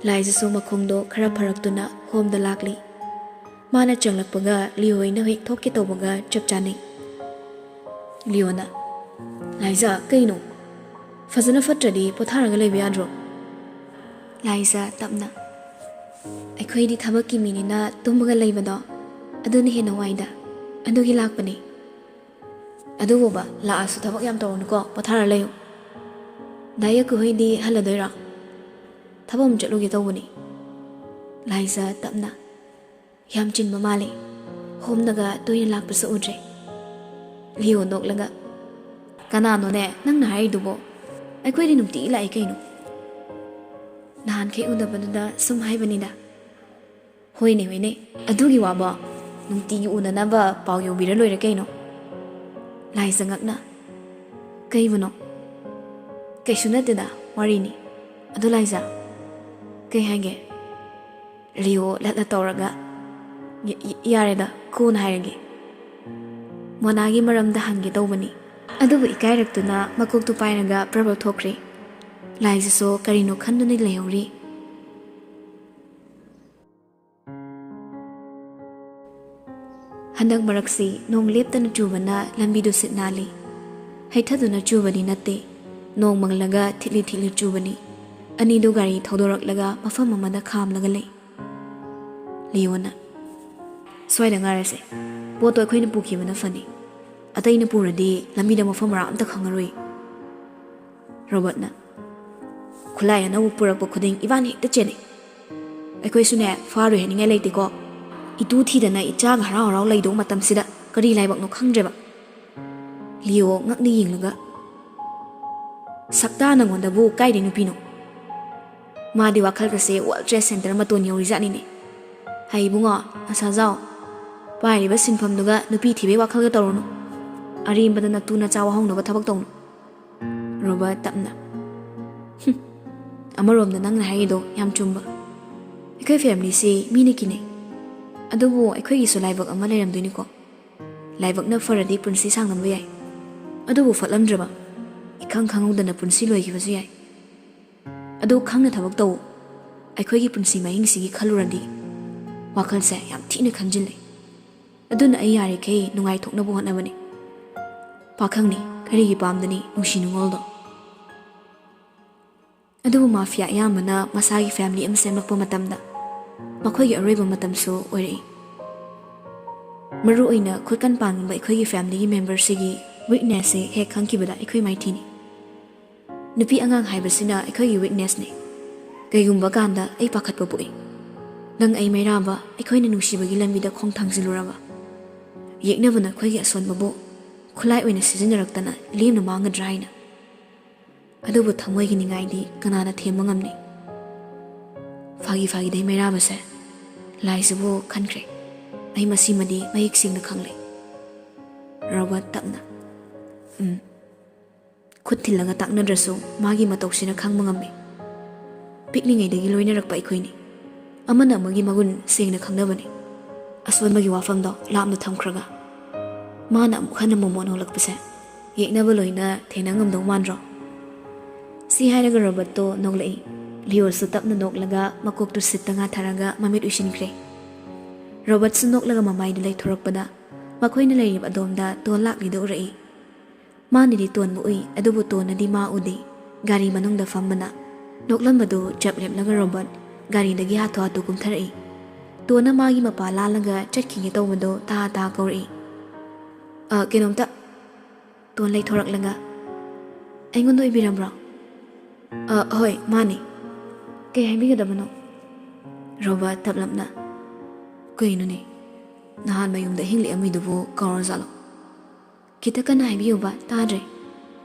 ꯂꯥꯏꯖꯁꯨ ꯃꯈꯣꯡꯗꯣ ꯈꯔ ꯐꯔꯛꯇꯨꯅ ꯍꯣꯝꯗ ꯂꯥꯛꯂꯤ꯫ ꯃꯥꯅ ꯆꯪꯂꯛꯄꯒ ꯂꯤꯑꯣꯏꯅ ꯍꯦꯛ ꯊꯣꯛꯀꯦ ꯇꯧꯕꯒ ꯆꯞ ꯆꯥꯅꯩ꯫ ꯂꯤꯑꯣꯅ, "ꯂꯥꯏꯖ, ꯀꯩꯅꯣ? ꯐꯖꯅ ꯐꯠꯇ꯭ꯔꯗꯤ ꯄꯣꯊꯥꯔꯒ ꯂꯩꯕ ꯌꯥꯗ꯭ꯔꯣ?" ꯂꯥꯏꯖ ꯇꯞꯅ, "ꯑꯩꯈꯣꯏꯗꯤ ꯊꯕꯛꯀꯤ ꯃꯤꯅꯤꯅ ꯇꯨꯝꯃꯒ ꯂꯩꯕꯗꯣ ꯑꯗꯨꯅ ꯍꯦꯟꯅ ꯋꯥꯏꯗ, ꯑꯗꯨꯒꯤ ꯂꯥꯛꯄꯅꯤ꯫" ꯑꯗꯨꯕꯨꯕ, ꯂꯥꯛꯑꯁꯨ ꯊꯕꯛ ꯌꯥꯝ ꯇꯧꯔꯨꯅꯨꯀꯣ, ꯄꯣꯊꯥꯔ ꯂꯩꯌꯨ꯫ ꯗꯥ ꯌꯥꯀꯨ ꯍꯣꯏꯗꯤ ꯍꯜꯂꯗꯣꯏꯔꯣ? ꯊꯕꯛ ꯑꯃ ꯆꯠꯂꯨꯒꯦ ꯇꯧꯕꯅꯤ꯫ ꯂꯥꯏꯖ ꯇꯞꯅ, ꯌꯥꯝ ꯆꯤꯟꯕ ꯃꯥꯜꯂꯦ꯫ ꯍꯣꯝꯗꯒ ꯇꯣꯏꯅ ꯂꯥꯛꯄꯁꯨ ꯎꯗ꯭ꯔꯦ꯫ ꯂꯤꯌꯣ ꯅꯣꯛꯂꯒ, ꯀꯅꯥꯅꯣꯅꯦ ꯅꯪꯅ ꯍꯥꯏꯔꯤꯗꯨꯕꯣ? ꯑꯩꯈꯣꯏꯗꯤ ꯅꯨꯡꯇꯤꯒꯤ ꯂꯥꯛꯏ ꯀꯩꯅꯣ꯫ ꯅꯍꯥꯟꯈꯩ ꯎꯅꯕꯗꯨꯗ ꯁꯨꯝ ꯍꯥꯏꯕꯅꯤꯗ꯫ ꯍꯣꯏꯅꯦ, ꯍꯣꯏꯅꯦ, ꯑꯗꯨꯒꯤ ꯋꯥꯕꯣ? ꯅꯨꯡꯇꯤꯒꯤ ꯎꯅꯅꯕ ꯄꯥꯎ ꯌꯧꯕꯤꯔ ꯂꯣꯏꯔꯦ ꯀꯩꯅꯣ꯫ ꯂꯥꯏꯖ ꯉꯛꯅ, ꯀꯩꯕꯨꯅꯣ? ꯀꯩꯁꯨ ꯅꯠꯇꯦꯗ, ꯋꯥꯔꯤꯅꯤ꯫ ꯑꯗꯨ ꯂꯥꯏꯖ, ꯀꯩ ꯍꯥꯏꯒꯦ? ꯂꯤꯌꯣ ꯂꯠꯂ ꯇꯧꯔꯒ, "ꯌ-, ꯌ-, ꯌꯥꯔꯦꯗ, ꯀꯣꯟꯅ ꯍꯥꯏꯔꯒꯦ꯫ ꯃꯣꯅꯥꯒꯤ ꯃꯔꯝꯗ ꯍꯪꯒꯦ ꯇꯧꯕꯅꯤ꯫" ꯑꯗꯨꯕꯨ ꯏꯀꯥꯏꯔꯛꯇꯨꯅ ꯃꯀꯣꯛꯇꯨ ꯄꯥꯏꯔꯒ ꯄ꯭ꯔꯕ ꯊꯣꯛꯈ꯭ꯔꯦ꯫ ꯂꯥꯏꯖꯁꯨ ꯀꯔꯤꯅꯣ ꯈꯟꯗꯨꯅ ꯂꯩꯍꯧꯔꯤ꯫ ꯍꯟꯗꯛ ꯃꯔꯛꯁꯤ ꯅꯣꯡ ꯂꯦꯞꯇꯅ ꯆꯨꯕꯅ ꯂꯝꯕꯤꯗꯨ ꯁꯤꯠ ꯅꯥꯜꯂꯤ꯫ ꯍꯩꯊꯗꯨꯅ ꯆꯨꯕꯗꯤ ꯅꯠꯇꯦ, ꯅꯣꯡ ꯃꯪꯂꯒ ꯊꯤꯠꯂꯤ ꯊꯤꯠꯂꯤ ꯆꯨꯕꯅꯤ꯫ ꯑꯅꯤꯗꯨ ꯒꯥꯔꯤ ꯊꯧꯗꯣꯔꯛꯂꯒ ꯃꯐꯝ ꯑꯃꯗ ꯈꯥꯝꯂꯒ ꯂꯩ꯫ ꯂꯤꯌꯣꯅ, "ꯁ꯭ꯋꯥꯏꯗ ꯉꯥꯏꯔꯁꯦ, ꯄꯣꯠꯇꯣ ꯑꯩꯈꯣꯏꯅ ꯄꯨꯈꯤꯕꯅ ꯐꯅꯤ꯫ ꯑꯇꯩꯅ ꯄꯨꯔꯗꯤ ꯂꯝꯕꯤꯗ ꯃꯐꯝ ꯃꯔꯥꯡ ꯑꯝꯇ ꯈꯪꯉꯔꯣꯏ꯫" ꯔꯣꯕꯔꯠꯅ, "ꯈꯨꯠꯂꯥꯏ ꯑꯅꯧꯕ ꯄꯨꯔꯛꯄ ꯈꯨꯗꯤꯡ ꯏꯕꯥꯅꯤ ꯍꯦꯛꯇ ꯆꯦꯟꯅꯩ꯫ ꯑꯩꯈꯣꯏꯁꯨꯅꯦ, ꯐꯥꯔꯣꯏ ꯍꯥꯏꯅꯤꯡꯉꯥꯏ ꯂꯩꯇꯦꯀꯣ꯫ ꯏꯇꯨ ꯊꯤꯗꯅ ꯏꯆꯥꯒ ꯍꯔꯥꯎ ꯍꯔꯥꯎ ꯂꯩꯗꯧꯕ ꯃꯇꯝꯁꯤꯗ ꯀꯔꯤ ꯂꯥꯏꯕꯛꯅꯣ ꯈꯪꯗ꯭ꯔꯦꯕ꯫" ꯂꯤꯌꯣ ꯉꯛꯅ ꯌꯦꯡꯂꯒ, "ꯁꯛꯇꯥ ꯅꯪꯉꯣꯟꯗꯕꯨ ꯀꯥꯏꯗꯩ ꯅꯨꯄꯤꯅꯣ? ꯃꯥꯗꯤ ꯋꯥꯈꯜꯒꯁꯦ World Trade Center ꯃꯇꯣꯟ ꯌꯧꯔꯤꯖꯥꯠꯅꯤꯅꯦ꯫ ꯍꯩ ꯏꯕꯨꯡꯉꯣ, ꯑꯁꯥꯖꯥꯎ, ꯄꯥꯏꯔꯤꯕ ꯁꯤꯟꯐꯝꯗꯨꯒ ꯅꯨꯄꯤ ꯊꯤꯕꯩ ꯋꯥꯈꯜꯒ ꯇꯧꯔꯨꯅꯨ꯫ ꯑꯔꯦꯝꯕꯗ ꯅꯇꯨ ꯅꯆꯥ ꯋꯥꯍꯧꯅꯕ ꯊꯕꯛ ꯇꯧꯅꯨ꯫" ꯔꯣꯕꯔꯠ ꯇꯞꯅ, "ꯍꯨꯝ, ꯑꯃꯔꯣꯝꯗ ꯅꯪꯅ ꯍꯥꯏꯔꯤꯗꯣ ꯌꯥꯝ ꯆꯨꯝꯕ꯫ ꯑꯩꯈꯣꯏ ꯐꯦꯃꯤꯂꯤꯁꯤ ꯃꯤꯅ ꯀꯤꯅꯩ꯫ ꯑꯗꯨꯕꯨ ꯑꯩꯈꯣꯏꯒꯤꯁꯨ ꯂꯥꯏꯕꯛ ꯑꯃ ꯂꯩꯔꯝꯗꯣꯏꯅꯤꯀꯣ꯫ ꯂꯥꯏꯕꯛꯅ ꯐꯔꯗꯤ ꯄꯨꯟꯁꯤ ꯁꯥꯡꯂꯝꯕ ꯌꯥꯏ꯫ ꯑꯗꯨꯕꯨ ꯐꯠꯂꯝꯗ꯭ꯔꯕ, ꯏꯈꯪ ꯈꯪꯍꯧꯗꯅ ꯄꯨꯟꯁꯤ ꯂꯣꯏꯈꯤꯕꯁꯨ ꯌꯥꯏ꯫ ꯑꯗꯨ ꯈꯪꯅ ꯊꯕꯛ ꯇꯧ꯫ ꯑꯩꯈꯣꯏꯒꯤ ꯄꯨꯟꯁꯤ ꯃꯍꯤꯡꯁꯤꯒꯤ ꯈꯜꯂꯨꯔꯗꯤ ꯋꯥꯈꯜꯁꯦ ꯌꯥꯝ ꯊꯤꯅ ꯈꯟꯖꯤꯜꯂꯦ꯫ ꯑꯗꯨꯅ ꯑꯩ ꯌꯥꯔꯤꯈꯩ ꯅꯨꯡꯉꯥꯏꯊꯣꯛꯅꯕ ꯍꯣꯠꯅꯕꯅꯤ꯫ ꯄꯥꯈꯪꯅꯤ, ꯀꯔꯤꯒꯤ ꯄꯥꯝꯗꯅꯤ ꯅꯨꯡꯁꯤ ꯅꯨꯡꯉꯣꯜꯗꯣ?" ꯑꯗꯨꯕꯨ ꯃꯥꯐꯤꯌꯥ ꯑꯌꯥꯝꯕꯅ ꯃꯁꯥꯒꯤ ꯐꯦꯃꯤꯂꯤ ꯑꯃ ꯁꯦꯝꯂꯛꯄ ꯃꯇꯝꯗ ꯃꯈꯣꯏꯒꯤ ꯑꯔꯣꯏꯕ ꯃꯇꯝꯁꯨ ꯑꯣꯏꯔꯛꯏ꯫ ꯃꯔꯨ ꯑꯣꯏꯅ ꯈꯨꯠꯀꯟ ꯄꯥꯡꯂꯤꯕ ꯑꯩꯈꯣꯏꯒꯤ ꯐꯦꯃꯤꯂꯤꯒꯤ ꯃꯦꯝꯕꯔꯁꯤꯒꯤ Weaknessꯁꯦ ꯍꯦꯛ ꯈꯪꯈꯤꯕꯗ ꯑꯩꯈꯣꯏ ꯃꯥꯏꯊꯤꯅꯤ꯫ ꯅꯨꯄꯤ ꯑꯉꯥꯡ ꯍꯥꯏꯕꯁꯤꯅ ꯑꯩꯈꯣꯏꯒꯤ weaknessꯅꯤ꯫ ꯀꯩꯒꯨꯝꯕ ꯀꯥꯟꯗ ꯑꯩ ꯄꯥꯈꯠꯄ ꯄꯣꯛꯏ꯫ ꯅꯪ ꯑꯩ ꯃꯩꯔꯥꯕ, ꯑꯩꯈꯣꯏꯅ ꯅꯨꯡꯁꯤꯕꯒꯤ ꯂꯝꯕꯤꯗ ꯈꯣꯡ ꯊꯥꯡꯖꯤꯜꯂꯨꯔꯕ? ꯌꯦꯛꯅꯕꯅ ꯑꯩꯈꯣꯏꯒꯤ ꯑꯁꯣꯟꯕꯕꯨ ꯈꯨꯠꯂꯥꯏ ꯑꯣꯏꯅ ꯁꯤꯖꯤꯟꯅꯔꯛꯇꯅ ꯂꯦꯝꯅ ꯃꯥꯡꯒꯗ꯭ꯔꯥ ꯍꯥꯏꯅ꯫ ꯑꯗꯨꯕꯨ ꯊꯃꯣꯏꯒꯤ ꯅꯤꯡꯉꯥꯏꯗꯤ ꯀꯅꯥꯅ ꯊꯦꯝꯕ ꯉꯝꯅꯤ? ꯐꯥꯒꯤ ꯐꯥꯒꯤꯗꯩ ꯃꯩꯔꯥꯕꯁꯦ, ꯂꯥꯏꯁꯤꯕꯨ ꯈꯟꯈ꯭ꯔꯦ꯫ ꯑꯩ ꯃꯁꯤꯃꯗꯤ ꯃꯌꯦꯛ ꯁꯦꯡꯅ ꯈꯪꯂꯦ꯫ ꯔꯣꯕꯔꯠ ꯇꯞꯅ, "ꯎꯝ꯫" ꯈꯨꯠ ꯊꯤꯜꯂꯒ ꯇꯥꯛꯅꯗ꯭ꯔꯁꯨ ꯃꯥꯒꯤ ꯃꯇꯧꯁꯤꯅ ꯈꯪꯕ ꯉꯝꯃꯤ꯫ ꯄꯤꯛꯂꯤꯉꯩꯗꯒꯤ ꯂꯣꯏꯅꯔꯛꯄ ꯑꯩꯈꯣꯏꯅꯤ꯫ ꯑꯃꯅ ꯑꯃꯒꯤ ꯃꯒꯨꯟ ꯁꯦꯡꯅ ꯈꯪꯅꯕꯅꯤ꯫ ꯑꯁꯣꯟꯕꯒꯤ ꯋꯥꯐꯝꯗꯣ ꯂꯥꯞꯅ ꯊꯝꯈ꯭ꯔꯒ꯫ ꯃꯥꯅ ꯑꯃꯨꯛ ꯍꯟꯅ ꯃꯣꯃꯣꯟ ꯍꯣꯡꯂꯛꯄꯁꯦ ꯌꯦꯛꯅꯕ ꯂꯣꯏꯅ ꯊꯦꯡꯅ ꯉꯝꯗꯧ ꯃꯥꯟꯗ꯭ꯔꯣ? ꯁꯤ ꯍꯥꯏꯔꯒ ꯔꯣꯕꯔꯠꯇꯣ ꯅꯣꯛꯂꯛꯏ꯫ ꯂꯤꯑꯣꯁꯨ ꯇꯞꯅ ꯅꯣꯛꯂꯒ ꯃꯀꯣꯛꯇꯨ ꯁꯤꯠꯇ ꯉꯥꯊꯔꯒ ꯃꯃꯤꯠ ꯎꯏꯁꯤꯟꯈ꯭ꯔꯦ꯫ ꯔꯣꯕꯔꯠꯁꯨ ꯅꯣꯛꯂꯒ ꯃꯃꯥꯏꯗꯨ ꯂꯩꯊꯣꯔꯛꯄꯗ ꯃꯈꯣꯏꯅ ꯂꯩꯔꯤꯕ ꯑꯗꯣꯝꯗ ꯇꯣꯟ ꯂꯥꯛꯂꯤꯗꯨ ꯎꯔꯛꯏ꯫ ꯃꯥꯅꯗꯤ ꯇꯣꯟꯕꯨ ꯎꯏ, ꯑꯗꯨꯕꯨ ꯇꯣꯟꯅꯗꯤ ꯃꯥ ꯎꯗꯦ꯫ ꯒꯥꯔꯤ ꯃꯅꯨꯡꯗ ꯐꯝꯕꯅ ꯅꯣꯛꯂꯝꯕꯗꯨ ꯆꯞ ꯂꯦꯞꯂꯒ ꯔꯣꯕꯔꯠ ꯒꯥꯔꯤꯗꯒꯤ ꯍꯥꯊꯨ ꯍꯥꯊꯨ ꯀꯨꯝꯊꯔꯛꯏ꯫ ꯇꯣꯟꯅ ꯃꯥꯒꯤ ꯃꯄꯥ ꯂꯥꯜꯂꯒ ꯆꯠꯈꯤꯒꯦ ꯇꯧꯕꯗꯨ ꯇꯥ ꯇꯥ ꯀꯧꯔꯛꯏ꯫ "ꯑ, ꯀꯩꯅꯣꯝꯇ꯫" ꯇꯣꯟ ꯂꯩꯊꯣꯔꯛꯂꯒ, "ꯑꯩꯉꯣꯟꯗ ꯑꯣꯏꯕꯤꯔꯕ꯭ꯔꯣ?" "ꯑ, ꯍꯣꯏ, ꯃꯥꯅꯤ꯫ ꯀꯩ ꯍꯥꯏꯕꯤꯒꯗꯕꯅꯣ?" ꯔꯣꯕꯔꯠ ꯇꯞꯂꯞꯅ, "ꯀꯩꯅꯣꯅꯦ, ꯅꯍꯥꯟ ꯃꯌꯨꯝꯗ ꯑꯍꯤꯡ ꯂꯦꯛꯑꯝꯃꯤꯗꯨꯕꯨ ꯀꯥꯎꯔꯖꯥꯠꯂꯣ?" "ꯈꯤꯇ ꯀꯟꯅ ꯍꯥꯏꯕꯤꯌꯨꯕ, ꯇꯥꯗ꯭ꯔꯦ꯫"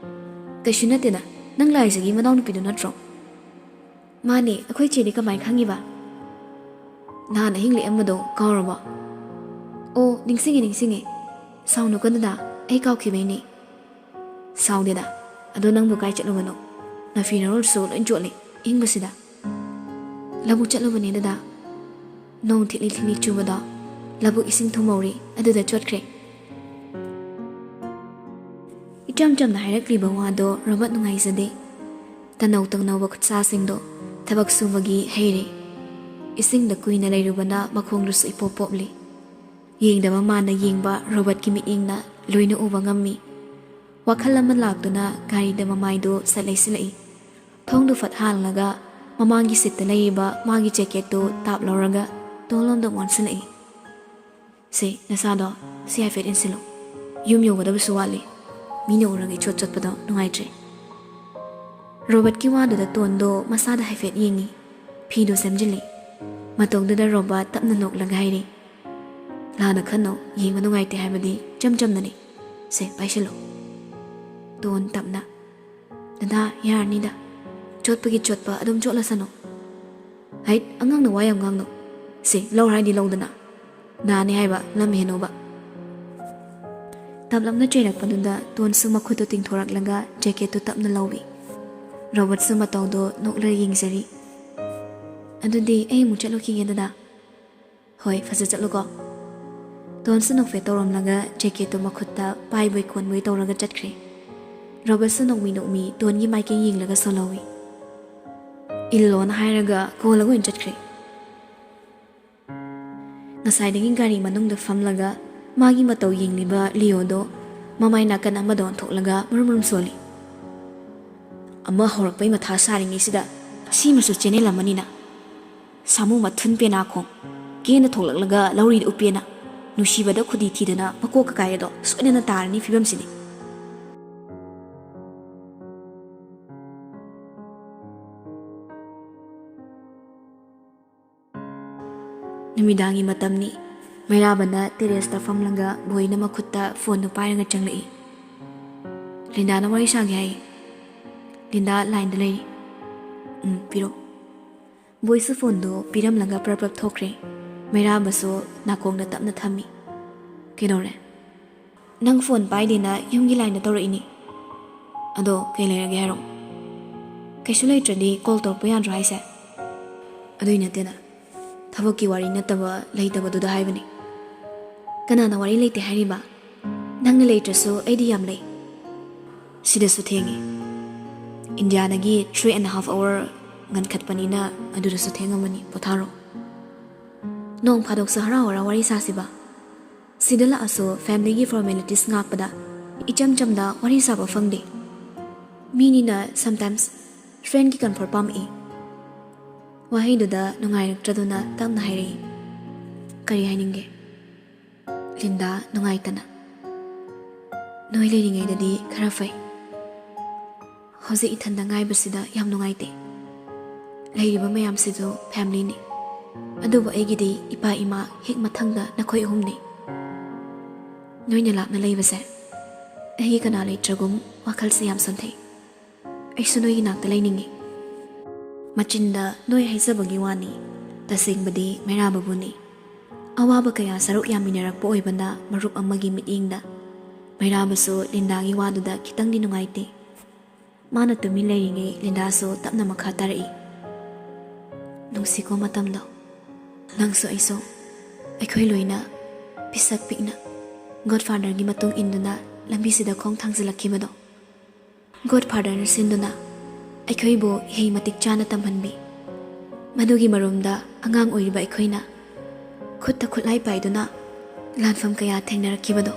"ꯀꯩꯁꯨ ꯅꯠꯇꯦꯗ, ꯅꯪ ꯂꯥꯏꯖꯒꯤ ꯃꯅꯥꯎꯅꯨꯄꯤꯗꯨ ꯅꯠꯇ꯭ꯔꯣ?" "ꯃꯥꯅꯦ, ꯑꯩꯈꯣꯏ ꯆꯦꯗꯤ ꯀꯃꯥꯏ ꯈꯪꯉꯤꯕ?" "ꯅꯍꯥꯟ ꯑꯍꯤꯡ ꯂꯦꯛꯑꯝꯕꯗꯣ ꯀꯥꯎꯔꯕꯣ?" "ꯑꯣ, ꯅꯤꯡꯁꯤꯡꯉꯦ, ꯅꯤꯡꯁꯤꯡꯉꯦ꯫ ꯁꯥꯎꯅꯨꯀꯣ ꯗꯗꯥ, ꯑꯩ ꯀꯥꯎꯈꯤꯕꯩꯅꯦ꯫" "ꯁꯥꯎꯗꯦꯗ, ꯑꯗꯣ ꯅꯪꯕꯨ ꯀꯥꯏ ꯆꯠꯂꯨꯕꯅꯣ? ꯅꯐꯤ ꯅꯔꯣꯜꯁꯨ ꯂꯣꯏ ꯆꯣꯠꯂꯦ ꯏꯪꯕꯁꯤꯗ꯫" "ꯂꯧꯕꯨꯛ ꯆꯠꯂꯨꯕꯅꯦ ꯗꯗꯥ꯫ ꯅꯣꯡ ꯊꯤꯠꯂꯤ ꯊꯤꯠꯂꯤ ꯆꯨꯕꯗꯣ ꯂꯧꯕꯨꯛ ꯏꯁꯤꯡ ꯊꯨꯝꯍꯧꯔꯤ, ꯑꯗꯨꯗ ꯆꯣꯠꯈ꯭ꯔꯦ꯫" ꯏꯆꯝ ꯆꯝꯅ ꯍꯥꯏꯔꯛꯂꯤꯕ ꯋꯥꯗꯣ ꯔꯣꯕꯔꯠ ꯅꯨꯡꯉꯥꯏꯖꯗꯦ꯫ ꯇꯅꯧ ꯇꯧꯅꯧꯕ ꯈꯨꯠꯁꯥꯁꯤꯡꯗꯣ ꯊꯕꯛ ꯁꯨꯕꯒꯤ ꯍꯩꯔꯦ꯫ ꯏꯁꯤꯡꯗ ꯀꯨꯏꯅ ꯂꯩꯔꯨꯕꯅ ꯃꯈꯣꯡꯗꯨꯁꯨ ꯏꯄꯣꯞ ꯄꯣꯞꯂꯤ꯫ ꯌꯦꯡꯗꯕ ꯃꯥꯅ ꯌꯦꯡꯕ ꯔꯣꯕꯔꯠꯀꯤ ꯃꯤꯠꯌꯦꯡꯅ ꯂꯣꯏꯅ ꯎꯕ ꯉꯝꯃꯤ꯫ ꯋꯥꯈꯜ ꯑꯃ ꯂꯥꯛꯇꯨꯅ ꯒꯥꯔꯤꯗ ꯃꯃꯥꯏꯗꯨ ꯁꯠ ꯂꯩꯁꯤꯜꯂꯛꯏ꯫ ꯊꯣꯡꯗꯨ ꯐꯠ ꯍꯥꯡꯂꯒ ꯃꯃꯥꯡꯒꯤ ꯁꯤꯠꯇ ꯂꯩꯔꯤꯕ ꯃꯥꯒꯤ ꯖꯦꯀꯦꯠꯇꯨ ꯇꯥꯞ ꯂꯧꯔꯒ ꯇꯣꯟꯂꯣꯝꯗ ꯑꯣꯟꯁꯤꯜꯂꯛꯏ꯫ "ꯁꯦ, ꯅꯁꯥꯗꯣ ꯁꯤ ꯍꯥꯏꯐꯦꯠ ꯏꯟꯁꯤꯜꯂꯨ꯫ ꯌꯨꯝ ꯌꯧꯒꯗꯕꯁꯨ ꯋꯥꯠꯂꯤ꯫" ꯃꯤꯅ ꯎꯔꯒ ꯏꯆꯣꯠ ꯆꯣꯠꯄꯗꯣ ꯅꯨꯡꯉꯥꯏꯇ꯭ꯔꯦ꯫ ꯔꯣꯕꯔꯠꯀꯤ ꯋꯥꯗꯨꯗ ꯇꯣꯟꯗꯣ ꯃꯁꯥꯗ ꯍꯥꯏꯐꯦꯠ ꯌꯦꯡꯉꯤ꯫ ꯐꯤꯗꯣ ꯁꯦꯝꯖꯤꯜꯂꯤ꯫ ꯃꯇꯧꯗꯨꯗ ꯔꯣꯕꯔꯠ ꯇꯞꯅ ꯅꯣꯛꯂꯒ ꯍꯥꯏꯔꯤ, "ꯂꯥꯟꯅ ꯈꯟꯅꯣ, ꯌꯦꯡꯕ ꯅꯨꯡꯉꯥꯏꯇꯦ ꯍꯥꯏꯕꯗꯤ ꯏꯆꯝ ꯆꯝꯅꯅꯤ꯫ ꯁꯦ, ꯄꯥꯏꯁꯤꯜꯂꯣ꯫" ꯇꯣꯟ ꯇꯞꯅ, "ꯗꯗꯥ, ꯌꯥꯔꯅꯤꯗ꯫ ꯆꯣꯠꯄꯒꯤ ꯆꯣꯠꯄ ꯑꯗꯨꯝ ꯆꯣꯠꯂꯁꯅꯨ꯫" "ꯍꯩꯠ, ꯑꯉꯥꯡꯅ ꯋꯥ ꯌꯥꯝ ꯉꯥꯡꯅꯨ꯫ ꯁꯦ, ꯂꯧꯔ ꯍꯥꯏꯗꯤ ꯂꯧꯗꯅ꯫ ꯅꯥꯅꯤ ꯍꯥꯏꯕ, ꯂꯝ ꯍꯦꯟꯅꯨꯕ꯫" ꯇꯞꯂꯞꯅ ꯆꯩꯔꯛꯄꯗꯨꯗ ꯇꯣꯟꯁꯨ ꯃꯈꯨꯠꯇꯨ ꯇꯤꯡꯊꯣꯔꯛꯂꯒ ꯖꯦꯀꯦꯠꯇꯨ ꯇꯞꯅ ꯂꯧꯏ꯫ ꯔꯣꯕꯔꯠꯁꯨ ꯃꯇꯧꯗꯣ ꯅꯣꯛꯂꯒ ꯌꯦꯡꯖꯔꯤ꯫ "ꯑꯗꯨꯗꯤ ꯑꯩ ꯑꯃꯨꯛ ꯆꯠꯂꯨꯈꯤꯒꯦ, ꯗꯗꯥ꯫" "ꯍꯣꯏ, ꯐꯖ ꯆꯠꯂꯨꯀꯣ꯫" ꯇꯣꯟꯁꯨ ꯅꯣꯛꯐꯦꯠ ꯇꯧꯔꯝꯂꯒ ꯖꯦꯀꯦꯠꯇꯨ ꯃꯈꯨꯠꯇ ꯄꯥꯏꯕꯣꯏ ꯀꯣꯟꯕꯣꯏ ꯇꯧꯔꯒ ꯆꯠꯈ꯭ꯔꯦ꯫ ꯔꯣꯕꯔꯠꯁꯨ ꯅꯣꯛꯃꯤ ꯅꯣꯛꯃꯤ ꯇꯣꯟꯒꯤ ꯃꯥꯏꯀꯩ ꯌꯦꯡꯂꯒ ꯁꯣꯜꯍꯧꯏ꯫ "ꯏꯜꯂꯣꯅ ꯍꯥꯏꯔꯒ ꯀꯣꯜꯂꯒ ꯑꯣꯏꯅ ꯆꯠꯈ꯭ꯔꯦ꯫" ꯉꯁꯥꯏꯗꯒꯤ ꯒꯥꯔꯤ ꯃꯅꯨꯡꯗ ꯐꯝꯂꯒ ꯃꯥꯒꯤ ꯃꯇꯧ ꯌꯦꯡꯂꯤꯕ ꯂꯤꯌꯣꯗꯣ ꯃꯃꯥꯏ ꯅꯥꯀꯟ ꯑꯃꯗ ꯑꯣꯟꯊꯣꯛꯂꯒ ꯃꯔꯨꯝ ꯃꯔꯨꯝ ꯁꯣꯜꯂꯤ꯫ "ꯑꯃ ꯍꯧꯔꯛꯄꯩ ꯃꯊꯥ ꯁꯥꯔꯤꯉꯩꯁꯤꯗ ꯁꯤꯃꯁꯨ ꯆꯦꯟꯅꯦꯜ ꯑꯃꯅꯤꯅ꯫ ꯁꯥꯃꯨ ꯃꯊꯨꯟ ꯄꯦꯅꯥꯈꯣꯡ, ꯀꯦꯅ ꯊꯣꯛꯂꯛꯂꯒ ꯂꯧꯔꯤꯗ ꯎꯞꯄꯦꯅ꯫ ꯅꯨꯡꯁꯤꯕꯗ ꯈꯨꯗꯤ ꯊꯤꯗꯅ ꯃꯀꯣꯛꯀ ꯀꯥꯏꯔꯦꯗꯣ ꯁꯣꯏꯗꯅ ꯇꯥꯔꯅꯤ ꯐꯤꯕꯝꯁꯤꯗꯤ꯫" ꯅꯨꯃꯤꯗꯥꯡꯒꯤ ꯃꯇꯝꯅꯤ꯫ ꯃꯩꯔꯥꯕꯅ ꯇꯦꯔꯦꯁꯇ ꯐꯝꯂꯒ ꯕꯣꯏꯅ ꯃꯈꯨꯠꯇ ꯐꯣꯟꯗꯨ ꯄꯥꯏꯔꯒ ꯆꯪꯂꯛꯏ꯫ "ꯂꯤꯟꯗꯥꯅ ꯋꯥꯔꯤ ꯁꯥꯒꯦ ꯍꯥꯏ꯫" ꯂꯤꯟꯗꯥ ꯂꯥꯏꯟꯗ ꯂꯩꯔꯤ꯫ "ꯎꯝ, ꯄꯤꯔꯣ꯫" ꯕꯣꯏꯁꯨ ꯐꯣꯟꯗꯨ ꯄꯤꯔꯝꯂꯒ ꯄ꯭ꯔꯞ ꯄ꯭ꯔꯞ ꯊꯣꯛꯈ꯭ꯔꯦ꯫ ꯃꯩꯔꯥꯕꯁꯨ ꯅꯥꯀꯣꯡꯗ ꯇꯞꯅ ꯊꯝꯃꯤ꯫ "ꯀꯩꯗꯧꯔꯦ?" "ꯅꯪ ꯐꯣꯟ ꯄꯥꯏꯗꯦꯅ ꯌꯨꯝꯒꯤ ꯂꯥꯏꯟꯗ ꯇꯧꯔꯛꯏꯅꯤ꯫" "ꯑꯗꯣ ꯀꯩ ꯂꯩꯔꯒꯦ ꯍꯥꯏꯔꯣ?" "ꯀꯩꯁꯨ ꯂꯩꯇ꯭ꯔꯗꯤ ꯀꯣꯜ ꯇꯧꯔꯛꯄ ꯌꯥꯗ꯭ꯔꯣ ꯍꯥꯏꯁꯦ?" "ꯑꯗꯨꯏ ꯅꯠꯇꯦꯗ, ꯊꯕꯛꯀꯤ ꯋꯥꯔꯤ ꯅꯠꯇꯕ ꯂꯩꯇꯕꯗꯨꯗ ꯍꯥꯏꯕꯅꯤ꯫" "ꯀꯅꯥꯅ ꯋꯥꯔꯤ ꯂꯩꯇꯦ ꯍꯥꯏꯔꯤꯕ? ꯅꯪꯅ ꯂꯩꯇ꯭ꯔꯁꯨ ꯑꯩꯗꯤ ꯌꯥꯝ ꯂꯩ꯫" "ꯁꯤꯗꯁꯨ ꯊꯦꯡꯉꯤ꯫ ꯏꯟꯗꯤꯌꯥꯗꯒꯤ three and half hour ꯉꯟꯈꯠꯄꯅꯤꯅ ꯑꯗꯨꯗꯁꯨ ꯊꯦꯡꯉꯝꯃꯅꯤ, ꯄꯣꯊꯥꯔꯣ꯫ ꯅꯣꯡ ꯐꯥꯗꯣꯛꯁꯨ ꯍꯔꯥꯎ ꯍꯔꯥꯎ ꯋꯥꯔꯤ ꯁꯥꯁꯤꯕ꯫ ꯁꯤꯗ ꯂꯥꯛꯑꯁꯨ ꯐꯦꯃꯤꯂꯤꯒꯤ ꯐꯣꯔꯃꯦꯂꯤꯇꯤꯁ ꯉꯥꯛꯄꯗ ꯏꯆꯝ ꯆꯝꯅ ꯋꯥꯔꯤ ꯁꯥꯕ ꯐꯪꯗꯦ꯫ ꯃꯤꯅꯤꯅ ꯁꯝꯇꯥꯏꯝꯁ ꯐ꯭ꯔꯦꯟꯒꯤ ꯀꯝꯐꯣꯔꯠ ꯄꯥꯝꯃꯛꯏ꯫" ꯋꯥꯍꯩꯗꯨꯗ ꯅꯨꯡꯉꯥꯏꯔꯛꯇ꯭ꯔꯗꯨꯅ ꯇꯞꯅ ꯍꯥꯏꯔꯛꯏ, "ꯀꯔꯤ ꯍꯥꯏꯅꯤꯡꯒꯦ?" ꯂꯤꯟꯗꯥ ꯅꯨꯡꯉꯥꯏꯇꯅ, ꯅꯣꯏ ꯂꯩꯔꯤꯉꯩꯗꯗꯤ ꯈꯔ ꯐꯩ꯫ ꯍꯧꯖꯤꯛ ꯏꯊꯟꯗ ꯉꯥꯏꯕꯁꯤꯗ ꯌꯥꯝ ꯅꯨꯡꯉꯥꯏꯇꯦ꯫ ꯂꯩꯔꯤꯕ ꯃꯌꯥꯝꯁꯤꯁꯨ familyꯅꯤ꯫ ꯑꯗꯨꯕꯨ ꯑꯩꯒꯤꯗꯤ ꯏꯄꯥ ꯏꯃꯥ ꯍꯦꯛ ꯃꯊꯪꯗ ꯅꯈꯣꯏ ꯑꯍꯨꯝꯅꯤ꯫ ꯅꯣꯏꯅ ꯂꯥꯞꯅ ꯂꯩꯕꯁꯦ ꯑꯩꯒꯤ ꯀꯅꯥ ꯂꯩꯇ꯭ꯔꯒꯨꯝ ꯋꯥꯈꯜꯁꯦ ꯌꯥꯝ ꯁꯣꯟꯊꯩ꯫ ꯑꯩꯁꯨ ꯅꯣꯏꯒꯤ ꯅꯥꯛꯇ ꯂꯩꯅꯤꯡꯉꯤ꯫ ꯃꯆꯤꯟꯗ ꯅꯣꯏ ꯍꯥꯏꯖꯕꯒꯤ ꯋꯥꯅꯤ, ꯇꯁꯦꯡꯕꯗꯤ ꯃꯩꯔꯥꯕꯕꯨꯅꯤ꯫ ꯑꯋꯥꯕ ꯀꯌꯥ ꯁꯔꯨꯛ ꯌꯥꯃꯤꯟꯅꯔꯛꯄ ꯑꯣꯏꯕꯅ ꯃꯔꯨꯞ ꯑꯃꯒꯤ ꯃꯤꯠꯌꯦꯡꯗ ꯃꯩꯔꯥꯕꯁꯨ ꯂꯤꯟꯗꯥꯒꯤ ꯋꯥꯗꯨꯗ ꯈꯤꯇꯪꯗꯤ ꯅꯨꯡꯉꯥꯏꯇꯦ꯫ ꯃꯥꯅ ꯇꯨꯃꯤꯟ ꯂꯩꯔꯤꯉꯩ ꯂꯤꯟꯗꯥꯁꯨ ꯇꯞꯅ ꯃꯈꯥ ꯇꯥꯔꯛꯏ꯫ ꯅꯨꯡꯁꯤꯀꯣ ꯃꯇꯝꯗꯣ꯫ ꯅꯪꯁꯨ ꯑꯩꯁꯨ, ꯑꯩꯈꯣꯏ ꯂꯣꯏꯅ ꯄꯤꯁꯛ ꯄꯤꯛꯅ Godfatherꯒꯤ ꯃꯇꯨꯡ ꯏꯟꯗꯨꯅ ꯂꯝꯕꯤꯁꯤꯗ ꯈꯣꯡ ꯊꯥꯡꯖꯤꯜꯂꯛꯈꯤꯕꯗꯣ꯫ Godfatherꯅ ꯁꯤꯟꯗꯨꯅ ꯑꯩꯈꯣꯏꯕꯨ ꯏꯍꯩ ꯃꯇꯤꯛ ꯆꯥꯅ ꯇꯝꯍꯟꯕꯤ꯫ ꯃꯗꯨꯒꯤ ꯃꯔꯨꯝꯗ ꯑꯉꯥꯡ ꯑꯣꯏꯔꯤꯕ ꯑꯩꯈꯣꯏꯅ ꯈꯨꯠꯇ ꯈꯨꯠꯂꯥꯏ ꯄꯥꯏꯗꯨꯅ ꯂꯥꯟꯐꯝ ꯀꯌꯥ ꯊꯦꯡꯅꯔꯛꯈꯤꯕꯗꯣ꯫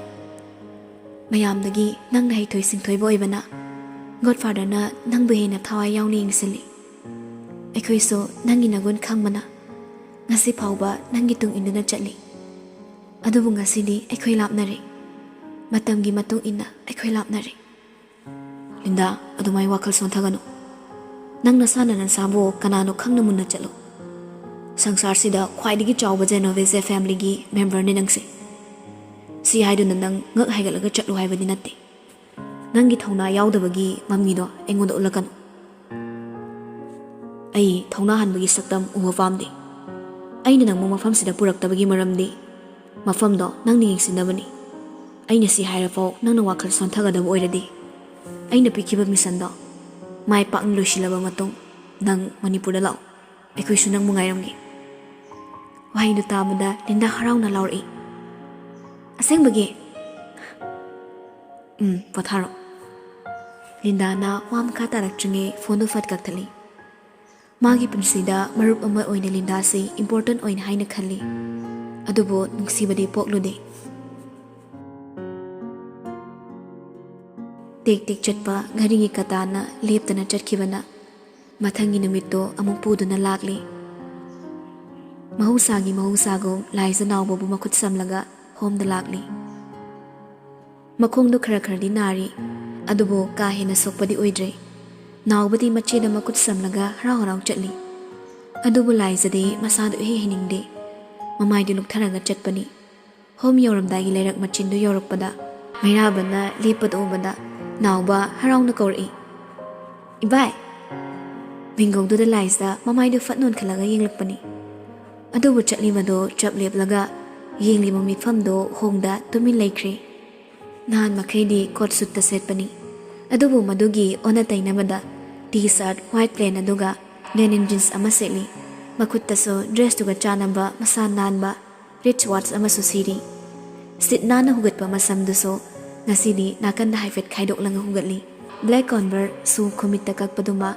ꯃꯌꯥꯝꯗꯒꯤ ꯅꯪꯅ ꯍꯩꯊꯣꯏ ꯁꯤꯡꯊꯣꯏꯕ ꯑꯣꯏꯕꯅ Godfatherꯅ ꯅꯪꯕꯨ ꯍꯦꯟꯅ ꯊꯋꯥꯏ ꯌꯥꯎꯅ ꯌꯦꯡꯁꯤꯜꯂꯤ꯫ ꯑꯩꯈꯣꯏꯁꯨ ꯅꯪꯒꯤ ꯅꯒꯨꯟ ꯈꯪꯕꯅ ꯉꯁꯤ ꯐꯥꯎꯕ ꯅꯪꯒꯤ ꯇꯨꯡ ꯏꯟꯗꯨꯅ ꯆꯠꯂꯤ꯫ ꯑꯗꯨꯕꯨ ꯉꯁꯤꯗꯤ ꯑꯩꯈꯣꯏ ꯂꯥꯞꯅꯔꯦ꯫ ꯃꯇꯝꯒꯤ ꯃꯇꯨꯡ ꯏꯟꯅ ꯑꯩꯈꯣꯏ ꯂꯥꯞꯅꯔꯦ꯫ ꯂꯤꯟꯗꯥ, ꯑꯗꯨꯃꯥꯏ ꯋꯥꯈꯜ ꯁꯣꯟꯊꯒꯅꯨ꯫ ꯅꯪ ꯅꯁꯥꯅ ꯅꯁꯥꯕꯨ ꯀꯅꯥꯅꯣ ꯈꯪꯅ ꯃꯨꯟꯅ ꯆꯠꯂꯨ꯫ ꯁꯪꯁꯥꯔꯁꯤꯗ ꯈ꯭ꯋꯥꯏꯗꯒꯤ ꯆꯥꯎꯕ Genovese familyꯒꯤ memberꯅꯦ ꯅꯪꯁꯦ꯫ ꯁꯤ ꯍꯥꯏꯗꯨꯅ ꯅꯪ ꯉꯛ ꯍꯥꯏꯒꯠꯂꯒ ꯆꯠꯂꯨ ꯍꯥꯏꯕꯗꯤ ꯅꯠꯇꯦ꯫ ꯅꯪꯒꯤ ꯊꯧꯅꯥ ꯌꯥꯎꯗꯕꯒꯤ ꯃꯃꯤꯗꯣ ꯑꯩꯉꯣꯟꯗ ꯎꯠꯂꯛꯀꯅꯨ꯫ ꯑꯩ ꯊꯧꯅꯥ ꯍꯟꯕꯒꯤ ꯁꯛꯇꯝ ꯎꯕ ꯄꯥꯝꯗꯦ꯫ ꯑꯩꯅ ꯅꯪꯕꯨ ꯃꯐꯝꯁꯤꯗ ꯄꯨꯔꯛꯇꯕꯒꯤ ꯃꯔꯝꯗꯤ ꯃꯐꯝꯗꯣ ꯅꯪꯅ ꯌꯦꯡꯁꯤꯟꯅꯕꯅꯤ꯫ ꯑꯩꯅ ꯁꯤ ꯍꯥꯏꯔꯐꯥꯎ ꯅꯪꯅ ꯋꯥꯈꯜ ꯁꯣꯟꯊꯒꯗꯕ ꯑꯣꯏꯔꯗꯤ, ꯑꯩꯅ ꯄꯤꯈꯤꯕ missionꯗꯣ ꯃꯥꯏ ꯄꯥꯛꯅ ꯂꯣꯏꯁꯤꯜꯂꯕ ꯃꯇꯨꯡ ꯅꯪ ꯃꯅꯤꯄꯨꯔꯗ ꯂꯥꯛꯎ꯫ ꯑꯩꯈꯣꯏꯁꯨ ꯅꯪꯕꯨ ꯉꯥꯏꯔꯝꯒꯦ꯫ ꯋꯥꯍꯩꯗꯨ ꯇꯥꯕꯗ ꯂꯤꯟꯗꯥ ꯍꯔꯥꯎꯅ ꯂꯥꯎꯔꯛꯏ꯫ ꯑꯁꯦꯡꯕꯒꯤ? ꯎꯝ, ꯄꯣꯊꯥꯔꯣ꯫ ꯂꯤꯟꯗꯥꯅ ꯋꯥ ꯃꯈꯥ ꯇꯥꯔꯛꯇ꯭ꯔꯤꯉꯩ phoneꯗꯨ ꯐꯠ ꯀꯛꯊꯠꯂꯤ꯫ ꯃꯥꯒꯤ ꯄꯨꯟꯁꯤꯗ ꯃꯔꯨꯞ ꯑꯃ ꯑꯣꯏꯅ ꯂꯤꯟꯗꯥꯁꯤ important ꯑꯣꯏꯅ ꯍꯥꯏꯅ ꯈꯜꯂꯤ꯫ ꯑꯗꯨꯕꯨ ꯅꯨꯡꯁꯤꯕꯗꯤ ꯄꯣꯛꯂꯨꯗꯦ꯫ ꯇꯦꯛ ꯇꯦꯛ ꯆꯠꯄ ꯘꯔꯤꯒꯤ ꯀꯇꯥꯅ ꯂꯦꯞꯇꯅ ꯆꯠꯈꯤꯕꯅ ꯃꯊꯪꯒꯤ ꯅꯨꯃꯤꯠꯇꯣ ꯑꯃꯨꯛ ꯄꯨꯗꯨꯅ ꯂꯥꯛꯂꯤ꯫ ꯃꯍꯧꯁꯥꯒꯤ ꯃꯍꯧꯁꯥꯒꯨꯝ ꯂꯥꯏꯖ ꯅꯥꯎꯕꯕꯨ ꯃꯈꯨꯠ ꯁꯝꯂꯒ home ꯗ ꯂꯥꯛꯂꯤ꯫ ꯃꯈꯣꯡꯗꯨ ꯈꯔ ꯈꯔꯗꯤ ꯅꯥꯔꯤ, ꯑꯗꯨꯕꯨ ꯀꯥ ꯍꯦꯟꯅ ꯁꯣꯛꯄꯗꯤ ꯑꯣꯏꯗ꯭ꯔꯦ꯫ ꯅꯥꯎꯕꯗꯤ ꯃꯆꯦꯗ ꯃꯈꯨꯠ ꯁꯝꯂꯒ ꯍꯔꯥꯎ ꯍꯔꯥꯎ ꯆꯠꯂꯤ꯫ ꯑꯗꯨꯕꯨ ꯂꯥꯏꯖꯗꯤ ꯃꯁꯥꯗꯨ ꯏꯍꯩ ꯍꯩꯅꯤꯡꯗꯦ꯫ ꯃꯃꯥꯏꯗꯨ ꯂꯨꯛꯊꯔꯒ ꯆꯠꯄꯅꯤ꯫ ꯍꯣꯝ ꯌꯧꯔꯝꯗꯥꯏꯒꯤ ꯂꯩꯔꯛ ꯃꯆꯤꯟꯗꯨ ꯌꯧꯔꯛꯄꯗ ꯃꯩꯔꯥꯕꯅ ꯂꯦꯞꯄꯗꯨ ꯎꯕꯗ ꯅꯥꯎꯕ ꯍꯔꯥꯎꯅ ꯀꯧꯔꯛꯏ, "ꯏꯕꯥꯏ!" ꯃꯤꯡꯒꯧꯗꯨꯗ ꯂꯥꯏꯖ ꯃꯃꯥꯏꯗꯨ ꯐꯠ ꯅꯣꯟꯈꯠꯂꯒ ꯌꯦꯡꯂꯛꯄꯅꯤ꯫ ꯑꯗꯨꯕꯨ ꯆꯠꯂꯤꯕꯗꯨ ꯆꯞ ꯂꯦꯞꯂꯒ ꯌꯦꯡꯂꯤꯕ ꯃꯤꯐꯝꯗꯨ ꯍꯣꯡꯗ ꯇꯨꯃꯤꯟ ꯂꯩꯈ꯭ꯔꯦ꯫ ꯅꯍꯥꯟ ꯃꯈꯩꯗꯤ ꯀꯣꯠ ꯁꯨꯠꯇ ꯁꯦꯠꯄꯅꯤ, ꯑꯗꯨꯕꯨ ꯃꯗꯨꯒꯤ ꯑꯣꯟꯅ ꯇꯩꯅꯕꯗ ꯇꯤ ꯁꯥꯔꯠ ꯋꯥꯏꯠ ꯄ꯭ꯂꯦꯟ ꯑꯗꯨꯒ ꯂꯦꯅꯤꯟ ꯖꯤꯟꯁ ꯑꯃ ꯁꯦꯠꯂꯤ꯫ ꯃꯈꯨꯠꯇꯁꯨ ꯗ꯭ꯔꯦꯁꯇꯨꯒ ꯆꯥꯟꯅꯕ ꯃꯁꯥ ꯅꯥꯟꯕ ꯔꯤꯆ ꯋꯥꯠꯆ ꯑꯃꯁꯨ ꯁꯤꯔꯤ꯫ ꯁꯤꯠ ꯅꯥꯟꯅ ꯍꯨꯒꯠꯄ ꯃꯁꯝꯗꯨꯁꯨ ꯉꯁꯤꯗꯤ ꯅꯥꯀꯟꯗ ꯍꯥꯏꯐꯦꯠ ꯈꯥꯏꯗꯣꯛꯂꯒ ꯍꯨꯒꯠꯂꯤ꯫ ꯕ꯭ꯂꯦꯛ ꯀꯣꯟꯚꯔꯁ ꯁꯨ ꯈꯨꯃꯤꯠꯇ ꯀꯛꯄꯗꯨꯃ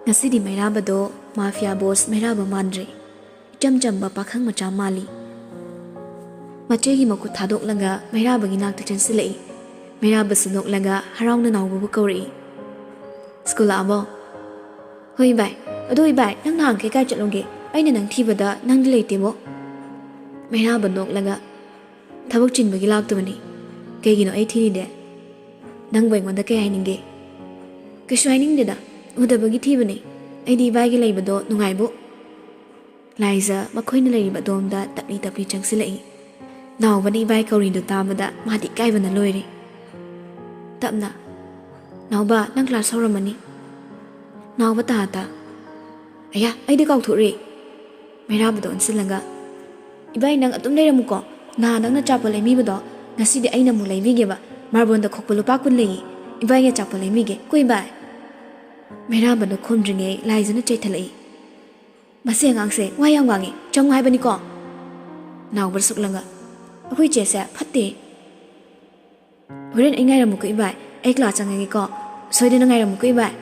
ꯉꯁꯤꯗꯤ ꯃꯩꯔꯥꯕꯗꯣ ꯃꯥꯐꯤꯌꯥ ꯕꯣꯁ ꯃꯩꯔꯥꯕ ꯃꯥꯟꯗ꯭ꯔꯦ꯫ ꯏꯆꯝ ꯆꯝꯕ ꯄꯥꯈꯪ ꯃꯆꯥ ꯃꯥꯜꯂꯤ꯫ ꯃꯆꯦꯒꯤ ꯃꯈꯨꯠ ꯊꯥꯗꯣꯛꯂꯒ ꯃꯩꯔꯥꯕꯒꯤ ꯅꯥꯛꯇ ꯆꯦꯟꯁꯤꯜꯂꯛꯏ꯫ ꯃꯩꯔꯥꯕꯁꯨ ꯅꯣꯛꯂꯒ ꯍꯔꯥꯎꯅ ꯅꯥꯎꯕꯕꯨ ꯀꯧꯔꯛꯏ꯫ "ꯁ꯭ꯀꯨꯜ ꯂꯥꯛꯑꯕꯣ?" "ꯍꯣꯏ ꯏꯕꯥꯏ꯫ ꯑꯗꯣ ꯏꯕꯥꯏ, ꯅꯪ ꯅꯍꯥꯟꯈꯩ ꯀꯥꯏ ꯆꯠꯂꯨꯒꯦ? ꯑꯩꯅ ꯅꯪ ꯊꯤꯕꯗ ꯅꯪꯗꯤ ꯂꯩꯇꯦꯕꯣ?" ꯃꯩꯔꯥꯕ ꯅꯣꯛꯂꯒ, "ꯊꯕꯛ ꯆꯤꯟꯕꯒꯤ ꯂꯥꯛꯇꯕꯅꯤ꯫ ꯀꯩꯒꯤꯅꯣ ꯑꯩ ꯊꯤꯔꯤꯗꯤ? ꯅꯪꯕꯨ ꯑꯩꯉꯣꯟꯗ ꯀꯩ ꯍꯥꯏꯅꯤꯡꯒꯦ?" "ꯀꯩꯁꯨ ꯍꯥꯏꯅꯤꯡꯗꯦꯗ, ꯎꯗꯕꯒꯤ ꯊꯤꯕꯅꯤ꯫ ꯑꯩꯗꯤ ꯏꯕꯥꯏꯒꯤ ꯂꯩꯕꯗꯣ ꯅꯨꯡꯉꯥꯏꯕꯣ?" ꯂꯥꯏꯖ ꯃꯈꯣꯏꯅ ꯂꯩꯔꯤꯕ ꯑꯗꯣꯝꯗ ꯇꯞꯂꯤ ꯇꯞꯂꯤ ꯆꯪꯁꯤꯜꯂꯛꯏ꯫ ꯅꯥꯎꯕꯅ ꯏꯕꯥꯏ ꯀꯧꯔꯤꯗꯨ ꯇꯥꯕꯗ ꯃꯥꯗꯤ ꯏꯀꯥꯏꯕꯅ ꯂꯣꯏꯔꯦ꯫ ꯇꯞꯅ, "ꯅꯥꯎꯕ, ꯅꯪ ꯀ꯭ꯂꯥꯁ ꯍꯧꯔꯝꯃꯅꯤ?" ꯅꯥꯎꯕ ꯇꯥ ꯇꯥ, "ꯑꯌꯥ, ꯑꯩꯗꯤ ꯀꯥꯎꯊꯣꯛꯔꯦ!" ꯃꯩꯔꯥꯕꯗ ꯑꯣꯟꯁꯤꯜꯂꯒ, "ꯏꯕꯥꯏ, ꯅꯪ ꯑꯗꯨꯝ ꯂꯩꯔꯝꯃꯨꯀꯣ꯫ ꯅꯍꯥꯟ ꯅꯪꯅ ꯑꯆꯥꯄꯣꯠ ꯂꯩꯕꯤꯕꯗꯣ ꯉꯁꯤꯗꯤ ꯑꯩꯅ ꯑꯃꯨꯛ ꯂꯩꯕꯤꯒꯦꯕ꯫ ꯃꯥꯔꯕꯣꯟꯗ ꯈꯣꯛꯄ ꯂꯨꯄꯥ ꯀꯨꯟ ꯂꯩꯌꯦ꯫ ꯏꯕꯥꯏꯒꯤ ꯑꯆꯥꯄꯣꯠ ꯂꯩꯕꯤꯒꯦ꯫ ꯀꯣ ꯏꯕꯥꯏ?" ꯃꯩꯔꯥꯕꯗ ꯈꯨꯝꯗ꯭ꯔꯤꯉꯩ ꯂꯥꯏꯖꯅ ꯆꯩꯊꯠꯂꯛꯏ꯫ "ꯃꯁꯤ ꯑꯉꯥꯡꯁꯦ ꯋꯥ ꯌꯥꯝ ꯉꯥꯡꯉꯤ, ꯆꯪꯉꯨ ꯍꯥꯏꯕꯅꯤꯀꯣ!" ꯅꯥꯎꯕ ꯁꯨꯛꯂꯒ, "ꯑꯩꯈꯣꯏ ꯆꯦꯁꯦ ꯐꯠꯇꯦ꯫ ꯍꯣꯔꯦꯟ ꯑꯩ ꯉꯥꯏꯔꯝꯃꯨꯀꯣ ꯏꯕꯥꯏ, ꯑꯩ ꯀ꯭ꯂꯥꯁ ꯆꯪꯉꯒꯦꯀꯣ꯫ ꯁꯣꯏꯗꯅ ꯉꯥꯏꯔꯝꯃꯨꯀꯣ ꯏꯕꯥꯏ!"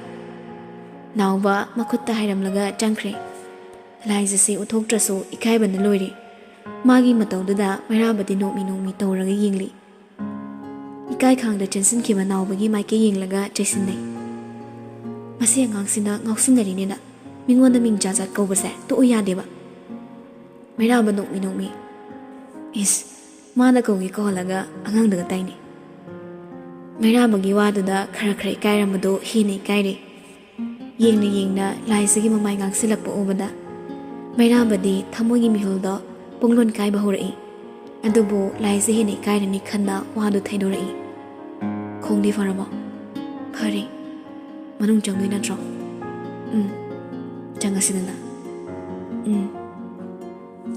ꯅꯥꯎꯕ ꯃꯈꯨꯠꯇ ꯍꯥꯏꯔꯝꯂꯒ ꯆꯪꯈ꯭ꯔꯦ꯫ ꯂꯥꯏꯖꯁꯤ ꯎꯠꯊꯣꯛꯇ꯭ꯔꯁꯨ ꯏꯀꯥꯏꯕꯅ ꯂꯣꯏꯔꯦ꯫ ꯃꯥꯒꯤ ꯃꯇꯧꯗꯨꯗ ꯃꯩꯔꯥꯕꯗꯤ ꯅꯣꯛꯃꯤ ꯅꯣꯛꯃꯤ ꯇꯧꯔꯒ ꯌꯦꯡꯂꯤ꯫ ꯏꯀꯥꯏ ꯈꯥꯡꯗ ꯆꯦꯟꯁꯤꯟꯈꯤꯕ ꯅꯥꯎꯕꯒꯤ ꯃꯥꯏꯀꯩ ꯌꯦꯡꯂꯒ ꯆꯩꯁꯤꯟꯅꯩ꯫ "ꯃꯁꯤ ꯑꯉꯥꯡꯁꯤꯅ ꯉꯥꯎꯁꯤꯟꯅꯔꯤꯅꯦꯅ ꯃꯤꯉꯣꯟꯗ ꯃꯤꯡ ꯖꯥꯠ ꯖꯥꯠ ꯀꯧꯕꯁꯦ ꯇꯣꯛꯎ ꯌꯥꯗꯦꯕ꯫" ꯃꯩꯔꯥꯕ ꯅꯣꯛꯃꯤ ꯅꯣꯛꯃꯤ, "ꯏꯁ, ꯃꯥꯅ ꯀꯧꯒꯦ ꯀꯧꯍꯜꯂꯒ ꯑꯉꯥꯡꯗꯒ ꯇꯥꯏꯅꯦ꯫ ꯃꯩꯔꯥꯕꯒꯤ ꯋꯥꯗꯨꯗ ꯈꯔ ꯈꯔ ꯏꯀꯥꯏꯔꯝꯕꯗꯨ ꯍꯦꯟꯅ ꯏꯀꯥꯏꯔꯦ꯫ ꯌꯦꯡꯅ ꯌꯦꯡꯅ ꯂꯥꯏꯖꯒꯤ ꯃꯃꯥꯏ ꯉꯥꯡꯁꯤꯜꯂꯛꯄ ꯎꯕꯗ ꯃꯩꯔꯥꯕꯗꯤ ꯊꯃꯣꯏꯒꯤ ꯃꯤꯍꯨꯜꯗꯣ ꯄꯨꯡꯂꯣꯟ ꯀꯥꯏꯕ ꯍꯧꯔꯛꯏ꯫ ꯑꯗꯨꯕꯨ ꯂꯥꯏꯖ ꯍꯦꯟꯅ ꯏꯀꯥꯏꯔꯅꯤ ꯈꯟꯅ ꯋꯥꯗꯨ ꯊꯩꯗꯣꯔꯛꯏ꯫ "ꯈꯣꯡꯗꯤ ꯐꯔꯕꯣ?" "ꯐꯔꯦ꯫ ꯃꯅꯨꯡ ꯆꯪꯗꯣꯏ ꯅꯠꯇ꯭ꯔꯣ?" "ꯎꯝ, ꯆꯪꯉꯁꯤꯗꯅ꯫" "ꯎꯝ,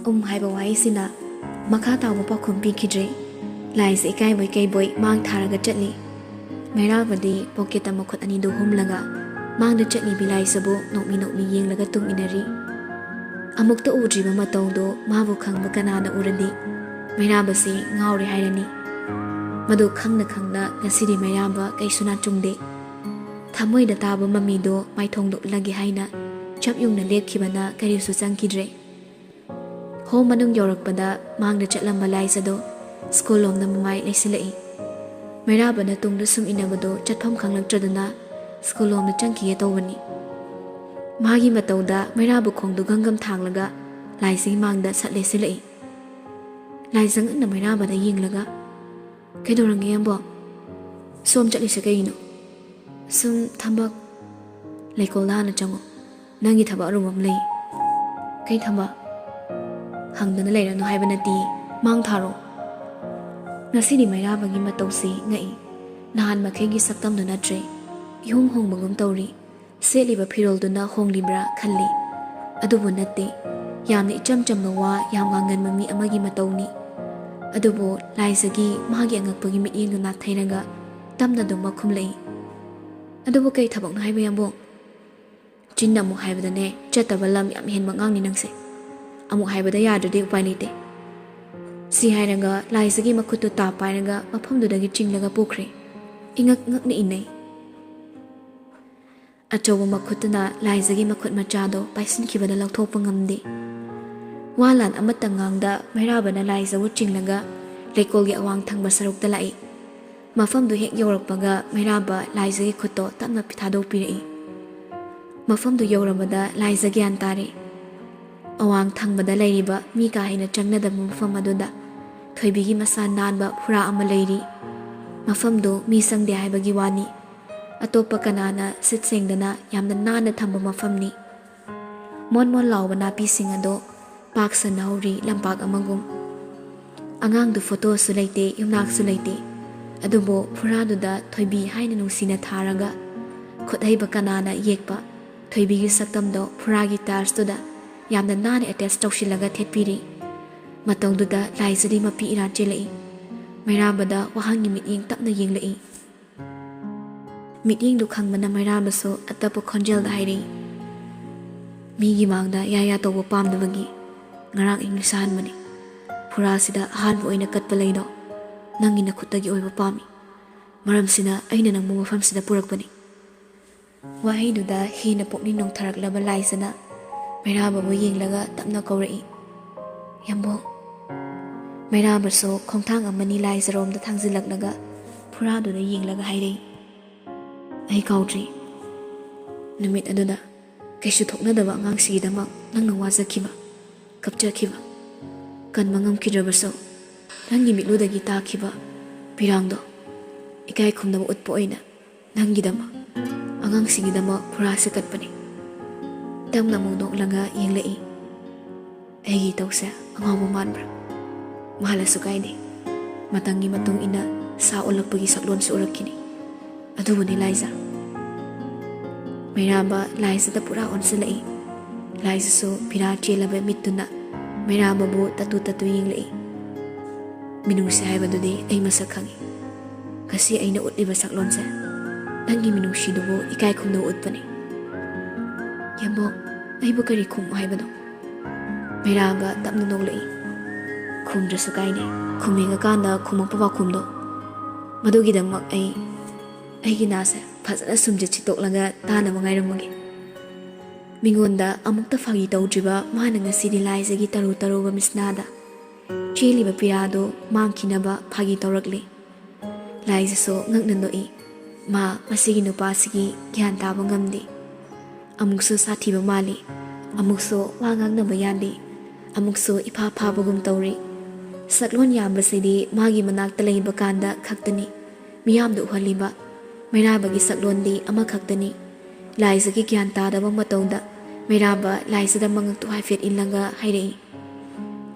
ꯎꯝ" ꯍꯥꯏꯕ ꯋꯥꯍꯩꯁꯤꯅ ꯃꯈꯥ ꯇꯥꯕ ꯄꯥꯎꯈꯨꯝ ꯄꯤꯈꯤꯗ꯭ꯔꯦ꯫ ꯂꯥꯏꯖ ꯏꯀꯥꯏꯕꯣꯏ ꯀꯩꯕꯣꯏ ꯃꯥꯡ ꯊꯥꯔꯒ ꯆꯠꯂꯤ꯫ ꯃꯩꯔꯥꯕꯗꯤ ꯄꯣꯀꯦꯠꯇ ꯃꯈꯨꯠ ꯑꯅꯤꯗꯨ ꯍꯨꯝꯂꯒ ꯃꯥꯡꯗ ꯆꯠꯂꯤꯕꯤ ꯂꯥꯏꯖꯕꯨ ꯅꯣꯛꯃꯤ ꯅꯣꯛꯃꯤ ꯌꯦꯡꯂꯒ ꯇꯨꯡ ꯏꯟꯅꯔꯤ꯫ ꯑꯃꯨꯛꯇ ꯎꯗ꯭ꯔꯤꯕ ꯃꯇꯧꯗꯨ ꯃꯥꯕꯨ ꯈꯪꯕ ꯀꯅꯥꯅ ꯎꯔꯗꯤ ꯃꯩꯔꯥꯕꯁꯤ ꯉꯥꯎꯔꯦ ꯍꯥꯏꯔꯅꯤ꯫ ꯃꯗꯨ ꯈꯪꯅ ꯈꯪꯅ ꯉꯁꯤꯗꯤ ꯃꯩꯔꯥꯕ ꯀꯩꯁꯨ ꯅꯥꯆꯨꯡꯗꯦ꯫ ꯊꯃꯣꯏꯗ ꯇꯥꯕ ꯃꯃꯤꯗꯨ ꯃꯥꯏꯊꯣꯡꯗ ꯎꯠꯂꯒꯦ ꯍꯥꯏꯅ ꯆꯞ ꯌꯨꯡꯅ ꯂꯦꯞꯈꯤꯕꯅ ꯀꯔꯤꯁꯨ ꯆꯪꯈꯤꯗ꯭ꯔꯦ꯫ ꯍꯣꯝ ꯃꯅꯨꯡ ꯌꯧꯔꯛꯄꯗ ꯃꯥꯡꯗ ꯆꯠꯂꯝꯕ ꯂꯥꯏꯖꯗꯣ ꯁ꯭ꯀꯨꯜ ꯂꯣꯝꯗ ꯃꯃꯥꯏ ꯂꯩꯁꯤꯜꯂꯛꯏ꯫ ꯃꯩꯔꯥꯕꯅ ꯇꯨꯡꯗ ꯁꯨꯝ ꯏꯟꯅꯕꯗꯣ ꯆꯠꯐꯝ ꯈꯪꯂꯛꯇ꯭ꯔꯗꯨꯅ ꯁ꯭ꯀꯨꯜ ꯂꯣꯝꯗ ꯆꯪꯈꯤꯒꯦ ꯇꯧꯕꯅꯤ꯫ ꯃꯥꯒꯤ ꯃꯇꯧꯗ ꯃꯩꯔꯥꯕ ꯈꯣꯡꯗꯨ ꯒꯝ ꯒꯝ ꯊꯥꯡꯂꯒ ꯂꯥꯏꯖꯒꯤ ꯃꯥꯡꯗ ꯁꯠ ꯂꯦꯞꯁꯤꯜꯂꯛꯏ꯫ ꯂꯥꯏꯖ ꯉꯛꯅ ꯃꯩꯔꯥꯕꯗ ꯌꯦꯡꯂꯒ, "ꯀꯩꯗꯧꯔꯒꯦ, ꯌꯥꯝꯕꯣ? ꯁꯣꯝ ꯆꯠꯂꯤꯁꯦ ꯀꯩꯒꯤꯅꯣ?" "ꯁꯨꯝ ꯊꯕꯛ꯫" "ꯂꯩꯀꯣꯜꯗ ꯍꯥꯟꯅ ꯆꯪꯉꯣ꯫ ꯅꯪꯒꯤ ꯊꯕꯛ ꯑꯔꯨꯕ ꯑꯃ ꯂꯩ꯫" "ꯀꯩ ꯊꯕꯛ?" "ꯍꯪꯗꯅ ꯂꯩꯔꯅꯨ ꯍꯥꯏꯕ ꯅꯠꯇꯦ, ꯃꯥꯡ ꯊꯥꯔꯣ꯫" ꯉꯁꯤꯗꯤ ꯃꯩꯔꯥꯕꯒꯤ ꯃꯇꯧꯁꯤ ꯉꯛꯏ꯫ ꯅꯍꯥꯟ ꯃꯈꯩꯒꯤ ꯁꯛꯇꯝꯗꯨ ꯅꯠꯇ꯭ꯔꯦ꯫ ꯏꯍꯣꯡ ꯍꯣꯡꯕꯒꯨꯝ ꯇꯧꯔꯤ꯫ ꯁꯦꯠꯂꯤꯕ ꯐꯤꯔꯣꯜꯗꯨꯅ ꯍꯣꯡꯂꯤꯕ꯭ꯔꯥ ꯈꯜꯂꯤ꯫ ꯑꯗꯨꯕꯨ ꯅꯠꯇꯦ꯫ ꯌꯥꯝꯅ ꯏꯆꯝ ꯆꯝꯕ ꯋꯥ ꯌꯥꯝ ꯉꯥꯡꯒꯟꯕ ꯃꯤ ꯑꯃꯒꯤ ꯃꯇꯧꯅꯤ꯫ ꯑꯗꯨꯕꯨ ꯂꯥꯏꯖꯒꯤ ꯃꯥꯒꯤ ꯑꯉꯛꯄꯒꯤ ꯃꯤꯠꯌꯦꯡꯗꯨ ꯅꯥꯊꯩꯔꯒ ꯇꯞꯅ ꯑꯗꯨꯝꯃꯛ ꯈꯨꯝꯂꯛꯏ꯫ "ꯑꯗꯨꯕꯨ ꯀꯩ ꯊꯕꯛꯅꯣ ꯍꯥꯏꯕ, ꯌꯥꯝꯕꯣꯡ?" "ꯆꯤꯟꯅ ꯑꯃꯨꯛ ꯍꯥꯏꯕꯗꯅꯦ, ꯆꯠꯇꯕ ꯂꯝ ꯌꯥꯝ ꯍꯦꯟꯕ ꯑꯉꯥꯡꯅꯤ ꯅꯪꯁꯦ꯫ ꯑꯃꯨꯛ ꯍꯥꯏꯕꯗ ꯌꯥꯗ꯭ꯔꯗꯤ ꯎꯄꯥꯏ ꯂꯩꯇꯦ꯫" ꯁꯤ ꯍꯥꯏꯔꯒ ꯂꯥꯏꯖꯒꯤ ꯃꯈꯨꯠꯇꯨ ꯇꯥ ꯄꯥꯏꯔꯒ ꯃꯐꯝꯗꯨꯗꯒꯤ ꯆꯤꯡꯂꯒ ꯄꯨꯈ꯭ꯔꯦ꯫ ꯏꯉꯛ ꯉꯛꯅ ꯏꯟꯅꯩ꯫ ꯑꯆꯧꯕ ꯃꯈꯨꯠꯇꯨꯅ ꯂꯥꯏꯖꯒꯤ ꯃꯈꯨꯠ ꯃꯆꯥꯗꯣ ꯄꯥꯏꯁꯤꯟꯈꯤꯕꯗ ꯂꯧꯊꯣꯛꯄ ꯉꯝꯗꯦ꯫ ꯋꯥ ꯂꯥꯟ ꯑꯃꯠꯇ ꯉꯥꯡꯗ ꯃꯩꯔꯥꯕꯅ ꯂꯥꯏꯖꯕꯨ ꯆꯤꯡꯂꯒ ꯂꯩꯀꯣꯜꯒꯤ ꯑꯋꯥꯡ ꯊꯪꯕ ꯁꯔꯨꯛꯇ ꯂꯥꯛꯏ꯫ ꯃꯐꯝꯗꯨ ꯍꯦꯛ ꯌꯧꯔꯛꯄꯒ ꯃꯩꯔꯥꯕ ꯂꯥꯏꯖꯒꯤ ꯈꯨꯠꯇꯣ ꯇꯞꯅ ꯊꯥꯗꯣꯛꯄꯤꯔꯛꯏ꯫ ꯃꯐꯝꯗꯨ ꯌꯧꯔꯕꯗ ꯂꯥꯏꯖ ꯒ꯭ꯌꯥꯟ ꯇꯥꯔꯦ꯫ ꯑꯋꯥꯡ ꯊꯪꯕꯗ ꯂꯩꯔꯤꯕ ꯃꯤ ꯀꯥ ꯍꯦꯟꯅ ꯆꯪꯅꯗꯕ ꯃꯐꯝ ꯑꯗꯨꯗ ꯊꯣꯏꯕꯤꯒꯤ ꯃꯁꯥ ꯅꯥꯟꯕ ꯐꯨꯔꯥ ꯑꯃ ꯂꯩꯔꯤ꯫ ꯃꯐꯝꯗꯨ ꯃꯤ ꯆꯪꯗꯦ ꯍꯥꯏꯕꯒꯤ ꯋꯥꯅꯤ꯫ ꯑꯇꯣꯞꯄ ꯀꯅꯥꯅ ꯁꯤꯠ ꯁꯦꯡꯗꯅ ꯌꯥꯝꯅ ꯅꯥꯟꯅ ꯊꯝꯕ ꯃꯐꯝꯅꯤ꯫ ꯃꯣꯟ ꯃꯣꯟ ꯂꯥꯎꯕ ꯅꯥꯄꯤꯁꯤꯡ ꯑꯗꯣ ꯄꯥꯛ ꯁꯟꯅ ꯍꯧꯔꯤ ꯂꯝꯄꯥꯛ ꯑꯃꯒꯨꯝ꯫ ꯑꯉꯥꯡꯗꯨ ꯐꯣꯇꯣꯁꯨ ꯂꯩꯇꯦ, ꯌꯨꯝꯅꯥꯛꯁꯨ ꯂꯩꯇꯦ꯫ ꯑꯗꯨꯕꯨ ꯐꯨꯔꯥꯗꯨꯗ ꯊꯣꯏꯕꯤ ꯍꯥꯏꯅ ꯅꯨꯡꯁꯤꯅ ꯊꯥꯔꯒ ꯈꯨꯠ ꯍꯩꯕ ꯀꯅꯥꯅ ꯌꯦꯛꯄ ꯊꯣꯏꯕꯤꯒꯤ ꯁꯛꯇꯝꯗꯣ ꯐꯨꯔꯥꯒꯤ ꯇꯥꯏꯜꯁꯇꯨꯗ ꯌꯥꯝꯅ ꯅꯥꯟꯅ ꯑꯦꯇꯦꯆ ꯇꯧꯁꯤꯜꯂꯒ ꯊꯦꯠꯄꯤꯔꯤ꯫ ꯃꯇꯧꯗꯨꯗ ꯂꯥꯏꯖꯗꯤ ꯃꯄꯤ ꯏꯔꯥ ꯆꯦꯜꯂꯛꯏ꯫ ꯃꯩꯔꯥꯕꯗ ꯋꯥꯍꯪꯒꯤ ꯃꯤꯠꯌꯦꯡ ꯇꯞꯅ ꯌꯦꯡꯂꯛꯏ꯫ ꯃꯤꯠꯌꯦꯡꯗꯨ ꯈꯪꯕꯅ ꯃꯩꯔꯥꯕꯁꯨ ꯑꯇꯞꯄ ꯈꯣꯟꯖꯦꯜꯗ ꯍꯥꯏꯔꯛꯏ, "ꯃꯤꯒꯤ ꯃꯥꯡꯗ ꯌꯥ ꯌꯥ ꯇꯧꯕ ꯄꯥꯝꯗꯕꯒꯤ ꯉꯔꯥꯡ ꯑꯩ ꯅꯤꯡꯁꯥꯍꯟꯕꯅꯤ꯫ ꯐꯨꯔꯥꯁꯤꯗ ꯑꯍꯥꯟꯕ ꯑꯣꯏꯅ ꯀꯠꯄ ꯂꯩꯗꯣ ꯅꯪꯒꯤ ꯅꯈꯨꯠꯇꯒꯤ ꯑꯣꯏꯕ ꯄꯥꯝꯃꯤ꯫ ꯃꯔꯝꯁꯤꯅ ꯑꯩꯅ ꯅꯪꯕꯨ ꯃꯐꯝꯁꯤꯗ ꯄꯨꯔꯛꯄꯅꯤ꯫" ꯋꯥꯍꯩꯗꯨꯗ ꯍꯦꯟꯅ ꯄꯨꯛꯅꯤꯡ ꯅꯣꯡꯊꯔꯛꯂꯕ ꯂꯥꯏꯖꯅ ꯃꯩꯔꯥꯕꯕꯨ ꯌꯦꯡꯂꯒ ꯇꯞꯅ ꯀꯧꯔꯛꯏ, "ꯌꯥꯝꯕꯣꯡ!" ꯃꯩꯔꯥꯕꯁꯨ ꯈꯣꯡꯊꯥꯡ ꯑꯃꯅꯤ ꯂꯥꯏꯖꯔꯣꯝꯗ ꯊꯥꯡꯖꯤꯜꯂꯛꯂꯒ ꯐꯨꯔꯥꯗꯨꯗ ꯌꯦꯡꯂꯒ ꯍꯥꯏꯔꯛꯏ, "ꯑꯩ ꯀꯥꯎꯗ꯭ꯔꯤ꯫ ꯅꯨꯃꯤꯠ ꯑꯗꯨꯗ ꯀꯩꯁꯨ ꯊꯣꯛꯅꯗꯕ ꯑꯉꯥꯡꯁꯤꯒꯤꯗꯃꯛ ꯅꯪꯅ ꯋꯥꯖꯈꯤꯕ, ꯀꯞꯆꯈꯤꯕ, ꯀꯟꯕ ꯉꯝꯈꯤꯗ꯭ꯔꯕꯁꯨ ꯅꯪꯒꯤ ꯃꯤꯠꯂꯨꯗꯒꯤ ꯇꯥꯈꯤꯕ ꯄꯤꯔꯥꯡꯗꯣ ꯏꯀꯥꯏ ꯈꯨꯝꯅꯕ ꯎꯠꯄ ꯑꯣꯏꯅ ꯅꯪꯒꯤꯗꯃꯛ, ꯑꯉꯥꯡꯁꯤꯡꯒꯤꯗꯃꯛ ꯐꯨꯔꯥꯁꯦ ꯀꯠꯄꯅꯤ꯫" ꯇꯞꯅ ꯑꯃꯨꯛ ꯅꯣꯛꯂꯒ ꯌꯦꯡꯂꯛꯏ꯫ "ꯑꯩꯒꯤ ꯏꯇꯧꯁꯦ ꯑꯉꯥꯎꯕ ꯃꯥꯟꯕ꯭ꯔꯥ? ꯃꯥꯜꯂꯁꯨ ꯀꯥꯏꯗꯦ꯫ ꯃꯇꯝꯒꯤ ꯃꯇꯨꯡ ꯏꯟꯅ ꯁꯥ ꯑꯣꯜꯂꯛꯄꯒꯤ ꯁꯛꯂꯣꯟꯁꯨ ꯎꯔꯛꯈꯤꯅꯤ꯫ ꯑꯗꯨꯕꯨꯅꯤ ꯂꯥꯏꯖ꯫" ꯃꯩꯔꯥꯕ ꯂꯥꯏꯖꯗ ꯄꯨꯔꯥ ꯑꯣꯟꯁꯤꯜꯂꯛꯏ꯫ ꯂꯥꯏꯖꯁꯨ ꯐꯤꯔꯥ ꯆꯦꯜꯂꯕ ꯃꯤꯠꯇꯨꯅ ꯃꯩꯔꯥꯕꯕꯨ ꯇꯠꯇꯨ ꯇꯠꯇꯨ ꯌꯦꯡꯂꯛꯏ꯫ "ꯃꯤꯅꯨꯡꯁꯤ ꯍꯥꯏꯕꯗꯨꯗꯤ ꯑꯩ ꯃꯁꯛ ꯈꯪꯏ꯫ ꯉꯁꯤ ꯑꯩꯅ ꯎꯠꯂꯤꯕ ꯁꯛꯂꯣꯟꯁꯦ ꯅꯪꯒꯤ ꯃꯤꯅꯨꯡꯁꯤꯗꯨꯕꯨ ꯏꯀꯥꯏ ꯈꯨꯝꯅꯕ ꯎꯠꯄꯅꯤ꯫" "ꯌꯥꯝꯕꯣꯡ, ꯑꯩꯕꯨ ꯀꯔꯤ ꯈꯨꯝꯃꯨ ꯍꯥꯏꯕꯅꯣ?" ꯃꯩꯔꯥꯕ ꯇꯞꯅ ꯅꯣꯛꯂꯛꯏ꯫ "ꯈꯨꯝꯗ꯭ꯔꯁꯨ ꯀꯥꯏꯗꯦ, ꯈꯨꯝꯅꯤꯡꯉꯀꯥꯟꯗ ꯈꯨꯝꯃꯛꯄ ꯄꯥꯎꯈꯨꯝꯗꯣ꯫ ꯃꯗꯨꯒꯤꯗꯃꯛ ꯑꯩ ꯑꯩꯒꯤ ꯅꯥꯁꯦ ꯐꯖꯅ ꯁꯨꯝꯖꯤꯠ ꯁꯤꯠꯇꯣꯛꯂꯒ ꯇꯥꯅꯕ ꯉꯥꯏꯔꯝꯃꯒꯦ꯫" ꯃꯤꯉꯣꯟꯗ ꯑꯃꯨꯛꯇ ꯐꯥꯒꯤ ꯇꯧꯗ꯭ꯔꯤꯕ ꯃꯥꯅ ꯉꯁꯤꯗꯤ ꯂꯥꯏꯖꯒꯤ ꯇꯔꯨ ꯇꯔꯨꯕ ꯃꯤꯠꯁꯅꯥꯗ ꯆꯦꯜꯂꯤꯕ ꯄꯤꯔꯥꯗꯨ ꯃꯥꯡꯈꯤꯅꯕ ꯐꯥꯒꯤ ꯇꯧꯔꯛꯂꯤ꯫ ꯂꯥꯏꯖꯁꯨ ꯉꯛꯅ ꯅꯣꯛꯏ꯫ ꯃꯥ ꯃꯁꯤꯒꯤ ꯅꯨꯄꯥꯁꯤꯒꯤ ꯒ꯭ꯌꯥꯟ ꯇꯥꯕ ꯉꯝꯗꯦ꯫ ꯑꯃꯨꯛꯁꯨ ꯁꯥꯊꯤꯕ ꯃꯥꯜꯂꯤ, ꯑꯃꯨꯛꯁꯨ ꯋꯥ ꯉꯥꯡꯅꯕ ꯌꯥꯗꯦ, ꯑꯃꯨꯛꯁꯨ ꯏꯐꯥ ꯐꯥꯕꯒꯨꯝ ꯇꯧꯔꯤ꯫ ꯁꯛꯂꯣꯟ ꯌꯥꯝꯕꯁꯤꯗꯤ ꯃꯥꯒꯤ ꯃꯅꯥꯛꯇ ꯂꯩꯕ ꯀꯥꯟꯗ ꯈꯛꯇꯅꯤ꯫ ꯃꯤꯌꯥꯝꯗ ꯎꯍꯜꯂꯤꯕ ꯃꯩꯔꯥꯕꯒꯤ ꯁꯛꯂꯣꯟꯗꯤ ꯑꯃꯈꯛꯇꯅꯤ꯫ ꯂꯥꯏꯖꯒꯤ ꯒ꯭ꯌꯥꯟ ꯇꯥꯗꯕ ꯃꯇꯧꯗ ꯃꯩꯔꯥꯕ ꯂꯥꯏꯖꯗ ꯃꯉꯛꯇꯨ ꯍꯥꯏꯐꯦꯠ ꯏꯜꯂꯒ ꯍꯥꯏꯔꯛꯏ,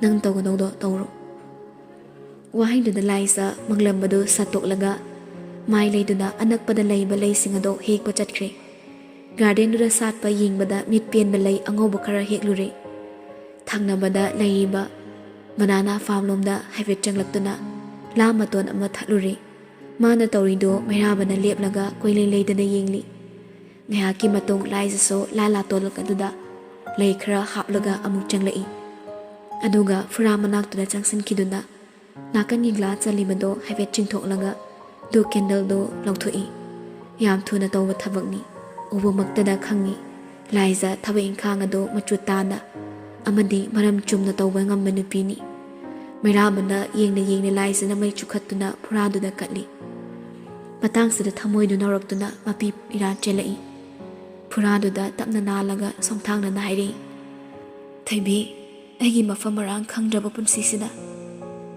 "ꯅꯪ ꯇꯧꯒꯗꯧꯗꯣ ꯇꯧꯔꯣ"꯫ ꯋꯥꯍꯩꯗꯨꯗ ꯂꯥꯏꯖ ꯃꯪꯂꯝꯕꯗꯨ ꯁꯠꯇꯣꯛꯂꯒ ꯃꯥꯏ ꯂꯩꯗꯨꯅ ꯑꯅꯛꯄꯗ ꯂꯩꯕ ꯂꯩꯁꯤꯡ ꯑꯗꯨ ꯍꯦꯛꯄ ꯆꯠꯈ꯭ꯔꯦ꯫ ꯒꯥꯔꯗꯦꯟꯗꯨꯗ ꯁꯥꯠꯄ ꯌꯦꯡꯕꯗ ꯃꯤꯠ ꯄꯦꯟꯕ ꯂꯩ ꯑꯉꯧꯕ ꯈꯔ ꯍꯦꯛꯂꯨꯔꯦ꯫ ꯊꯪꯅꯕꯗ ꯂꯩꯔꯤꯕ ꯕꯅꯥꯅꯥ ꯐꯥꯔꯝꯂꯣꯝꯗ ꯍꯥꯏꯐꯦꯠ ꯆꯪꯂꯛꯇꯨꯅ ꯂꯥ ꯃꯇꯣꯟ ꯑꯃ ꯊꯠꯂꯨꯔꯦ꯫ ꯃꯥꯅ ꯇꯧꯔꯤꯗꯨ ꯃꯩꯔꯥꯕꯅ ꯂꯦꯞꯂꯒ ꯀꯣꯏꯂꯩ ꯂꯩꯗꯅ ꯌꯦꯡꯂꯤ꯫ ꯉꯥꯏꯍꯥꯛꯀꯤ ꯃꯇꯨꯡ ꯂꯥꯏꯖꯁꯨ ꯂꯥ ꯂꯥꯇꯣꯂꯛ ꯑꯗꯨꯗ ꯂꯩ ꯈꯔ ꯍꯥꯞꯂꯒ ꯑꯃꯨꯛ ꯆꯪꯂꯛꯏ꯫ ꯑꯗꯨꯒ ꯐꯨꯔꯥ ꯃꯅꯥꯛꯇꯨꯗ ꯆꯪꯁꯤꯟꯈꯤꯗꯨꯅ ꯅꯥꯀꯟꯒꯤ ꯒ꯭ꯂꯥꯁ ꯆꯜꯂꯤꯕꯗꯣ ꯍꯥꯏꯐꯦꯠ ꯆꯤꯡꯊꯣꯛꯂꯒ ꯙꯨꯞ ꯀꯦꯟꯗꯜꯗꯨ ꯂꯧꯊꯣꯛꯏ꯫ ꯌꯥꯝ ꯊꯨꯅ ꯇꯧꯕ ꯊꯕꯛꯅꯤ꯫ ꯎꯕꯃꯛꯇꯗ ꯈꯪꯉꯤ, ꯂꯥꯏꯖ ꯊꯕꯛ ꯏꯪꯈꯥꯡ ꯑꯗꯨ ꯃꯆꯨ ꯇꯥꯅ ꯑꯃꯗꯤ ꯃꯔꯝ ꯆꯨꯝꯅ ꯇꯧꯕ ꯉꯝꯕ ꯅꯨꯄꯤꯅꯤ꯫ ꯃꯩꯔꯥꯕꯅ ꯌꯦꯡꯅ ꯌꯦꯡꯅ ꯂꯥꯏꯖꯅ ꯃꯩ ꯆꯨꯈꯠꯇꯨꯅ ꯐꯨꯔꯥꯗꯨꯗ ꯀꯠꯂꯤ꯫ ꯃꯇꯥꯡꯁꯤꯗ ꯊꯃꯣꯏꯗꯨ ꯅꯧꯔꯛꯇꯨꯅ ꯃꯄꯤ ꯏꯔꯥ ꯆꯦꯜꯂꯛꯏ꯫ ꯐꯨꯔꯥꯗꯨꯗ ꯇꯞꯅ ꯅꯥꯜꯂꯒ ꯁꯣꯡꯊꯥꯡꯅꯅ ꯍꯥꯏꯔꯛꯏ, "ꯊꯣꯏꯕꯤ, ꯑꯩꯒꯤ ꯃꯐꯝ ꯃꯔꯥꯡ ꯈꯪꯗ꯭ꯔꯕ ꯄꯨꯟꯁꯤꯁꯤꯗ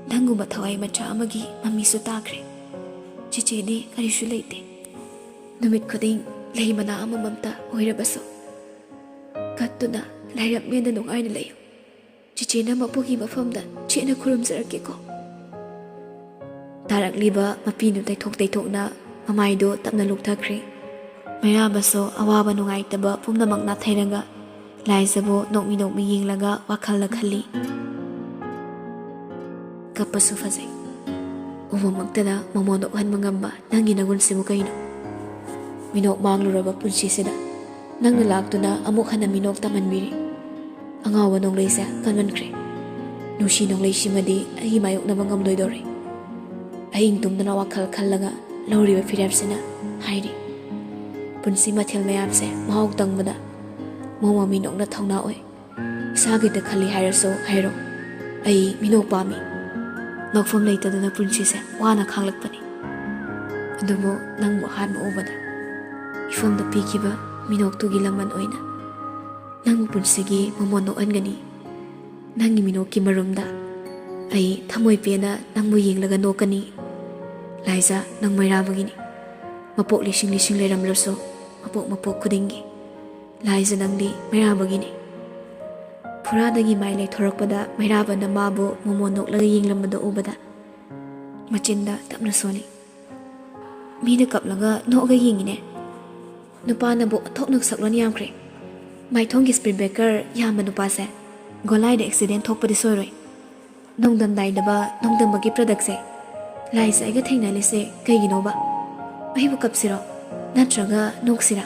ꯅꯪꯒꯨꯝꯕ ꯊꯋꯥꯏ ꯃꯆꯥ ꯑꯃꯒꯤ ꯃꯃꯤꯁꯨ ꯇꯥꯈ꯭ꯔꯦ꯫ ꯆꯤꯆꯦꯗꯤ ꯀꯔꯤꯁꯨ ꯂꯩꯇꯦ꯫ ꯅꯨꯃꯤꯠ ꯈꯨꯗꯤꯡ ꯂꯩ ꯃꯅꯥ ꯑꯃꯃꯝꯇ ꯑꯣꯏꯔꯕꯁꯨ ꯀꯠꯇꯨꯅ ꯂꯥꯏꯔꯞ ꯃꯦꯟꯅ ꯅꯨꯡꯉꯥꯏꯅ ꯂꯩꯌꯨ꯫ ꯆꯤꯆꯦꯅ ꯃꯄꯨꯒꯤ ꯃꯐꯝꯗ ꯆꯦꯠꯅ ꯈꯨꯔꯨꯝꯖꯔꯛꯀꯦꯀꯣ"꯫ ꯇꯥꯔꯛꯂꯤꯕ ꯃꯄꯤꯗꯨ ꯇꯩꯊꯣꯛ ꯇꯩꯊꯣꯛꯅ ꯃꯃꯥꯏꯗꯨ ꯇꯞꯅ ꯂꯨꯞꯊꯈ꯭ꯔꯦ꯫ ꯃꯩꯔꯥꯕꯁꯨ ꯑꯋꯥꯕ ꯅꯨꯡꯉꯥꯏꯇꯕ ꯄꯨꯝꯅꯃꯛ ꯅꯥꯊꯩꯔꯒ ꯂꯥꯏꯖꯕꯨ ꯅꯣꯛꯃꯤ ꯅꯣꯛꯃꯤ ꯌꯦꯡꯂꯒ ꯋꯥꯈꯜꯗ ꯈꯜꯂꯤ, "ꯀꯞꯄꯁꯨ ꯐꯖꯩ꯫ ꯎꯕꯃꯛꯇꯗ ꯃꯃꯣꯟ ꯅꯣꯛꯍꯟꯕ ꯉꯝꯕ ꯅꯪꯒꯤ ꯅꯒꯨꯟꯁꯤꯕꯨ ꯀꯩꯅꯣ? ꯃꯤꯅꯣꯛ ꯃꯥꯡꯂꯨꯔꯕ ꯄꯨꯟꯁꯤꯁꯤꯗ ꯅꯪꯅ ꯂꯥꯛꯇꯨꯅ ꯑꯃꯨꯛ ꯍꯟꯅ ꯃꯤꯅꯣꯛ ꯇꯝꯍꯟꯕꯤꯔꯤ꯫ ꯑꯉꯥꯎꯕ ꯅꯣꯡꯂꯩꯁꯦ ꯀꯟꯃꯟꯈ꯭ꯔꯦ꯫ ꯅꯨꯡꯁꯤ ꯅꯣꯡꯂꯩꯁꯤꯃꯗꯤ ꯑꯩ ꯃꯥꯌꯣꯛꯅꯕ ꯉꯝꯂꯣꯏꯗꯧꯔꯦ"꯫ ꯑꯍꯤꯡ ꯇꯨꯝꯗꯅ ꯋꯥꯈꯜ ꯈꯜꯂꯒ ꯂꯧꯔꯤꯕ ꯐꯤꯔꯦꯞꯁꯤꯅ ꯍꯥꯏꯔꯤ, "ꯄꯨꯟꯁꯤ ꯃꯊꯦꯜ ꯃꯌꯥꯝꯁꯦ ꯃꯍꯥꯎ ꯇꯪꯕꯗ ꯃꯣꯃꯣ ꯃꯤꯅꯣꯛꯅ ꯊꯧꯅꯥ ꯑꯣꯏ꯫ ꯏꯁꯥꯒꯤꯗ ꯈꯜꯂꯤ ꯍꯥꯏꯔꯁꯨ ꯍꯥꯏꯔꯣ, ꯑꯩ ꯃꯤꯅꯣꯛ ꯄꯥꯝꯃꯤ꯫ ꯂꯧꯐꯝ ꯂꯩꯇꯗꯅ ꯄꯨꯟꯁꯤꯁꯦ ꯋꯥꯅ ꯈꯥꯡꯂꯛꯄꯅꯤ꯫ ꯑꯗꯨꯕꯨ ꯅꯪꯕꯨ ꯑꯍꯥꯟꯕ ꯎꯕꯗ ꯏꯐꯝꯗ ꯄꯤꯈꯤꯕ ꯃꯤꯅꯣꯛꯇꯨꯒꯤ ꯂꯃꯟ ꯑꯣꯏꯅ ꯅꯪꯕꯨ ꯄꯨꯟꯁꯤꯒꯤ ꯃꯃꯣꯟ ꯅꯣꯛꯍꯟꯒꯅꯤ꯫ ꯅꯪꯒꯤ ꯃꯤꯅꯣꯛꯀꯤ ꯃꯔꯨꯝꯗ ꯑꯩ ꯊꯃꯣꯏ ꯄꯦꯟꯅ ꯅꯪꯕꯨ ꯌꯦꯡꯂꯒ ꯅꯣꯛꯀꯅꯤ"꯫ ꯂꯥꯏꯖꯥ, ꯅꯪ ꯃꯩꯔꯥꯕꯒꯤꯅꯤ꯫ ꯃꯄꯣꯛ ꯂꯤꯁꯤꯡ ꯂꯤꯁꯤꯡ ꯂꯩꯔꯝꯂꯁꯨ, ꯃꯄꯣꯛ ꯃꯄꯣꯛ ꯈꯨꯗꯤꯡꯒꯤ ꯂꯥꯏꯖꯥ, ꯅꯪꯗꯤ ꯃꯩꯔꯥꯕꯒꯤꯅꯤ꯫ ꯐꯨꯔꯥꯗꯒꯤ ꯃꯥꯏ ꯂꯩꯊꯣꯔꯛꯄꯗ ꯃꯩꯔꯥꯕꯅ ꯃꯥꯕꯨ ꯃꯣꯃꯣꯟ ꯅꯣꯛꯂꯒ ꯌꯦꯡꯂꯝꯕꯗꯨ ꯎꯕꯗ ꯃꯆꯤꯟꯗ ꯇꯞꯅ ꯁꯣꯜꯂꯤ꯫ ꯃꯤꯅ ꯀꯞꯂꯒ ꯅꯣꯛꯑꯒ ꯌꯦꯡꯉꯤꯅꯦ꯫ ꯅꯨꯄꯥꯅꯕꯨ ꯑꯣꯟꯊꯣꯛꯅ ꯁꯛꯂꯣꯟ ꯌꯥꯝꯈ꯭ꯔꯦ꯫ ꯃꯥꯏꯊꯣꯡꯒꯤ ꯁ꯭ꯄꯤꯠ ꯕ꯭ꯔꯦꯀꯔ ꯌꯥꯝꯕ ꯅꯨꯄꯥꯁꯦ ꯒꯣꯂꯥꯏꯗ ꯑꯦꯛꯁꯤꯗꯦꯟ ꯊꯣꯛꯄꯗꯤ ꯁꯣꯏꯔꯣꯏ꯫ ꯅꯣꯡꯗꯝ ꯅꯥꯏꯗꯕ ꯅꯣꯡꯗꯝꯕꯒꯤ ꯄ꯭ꯔꯗꯛꯁꯦ꯫ ꯂꯥꯏꯁꯦ ꯑꯩꯒ ꯊꯦꯡꯅꯔꯤꯁꯦ ꯀꯩꯒꯤꯅꯣꯕ? ꯑꯩꯕꯨ ꯀꯞꯁꯤꯔꯣ? ꯅꯠꯇ꯭ꯔꯒ ꯅꯣꯛꯁꯤꯔꯥ?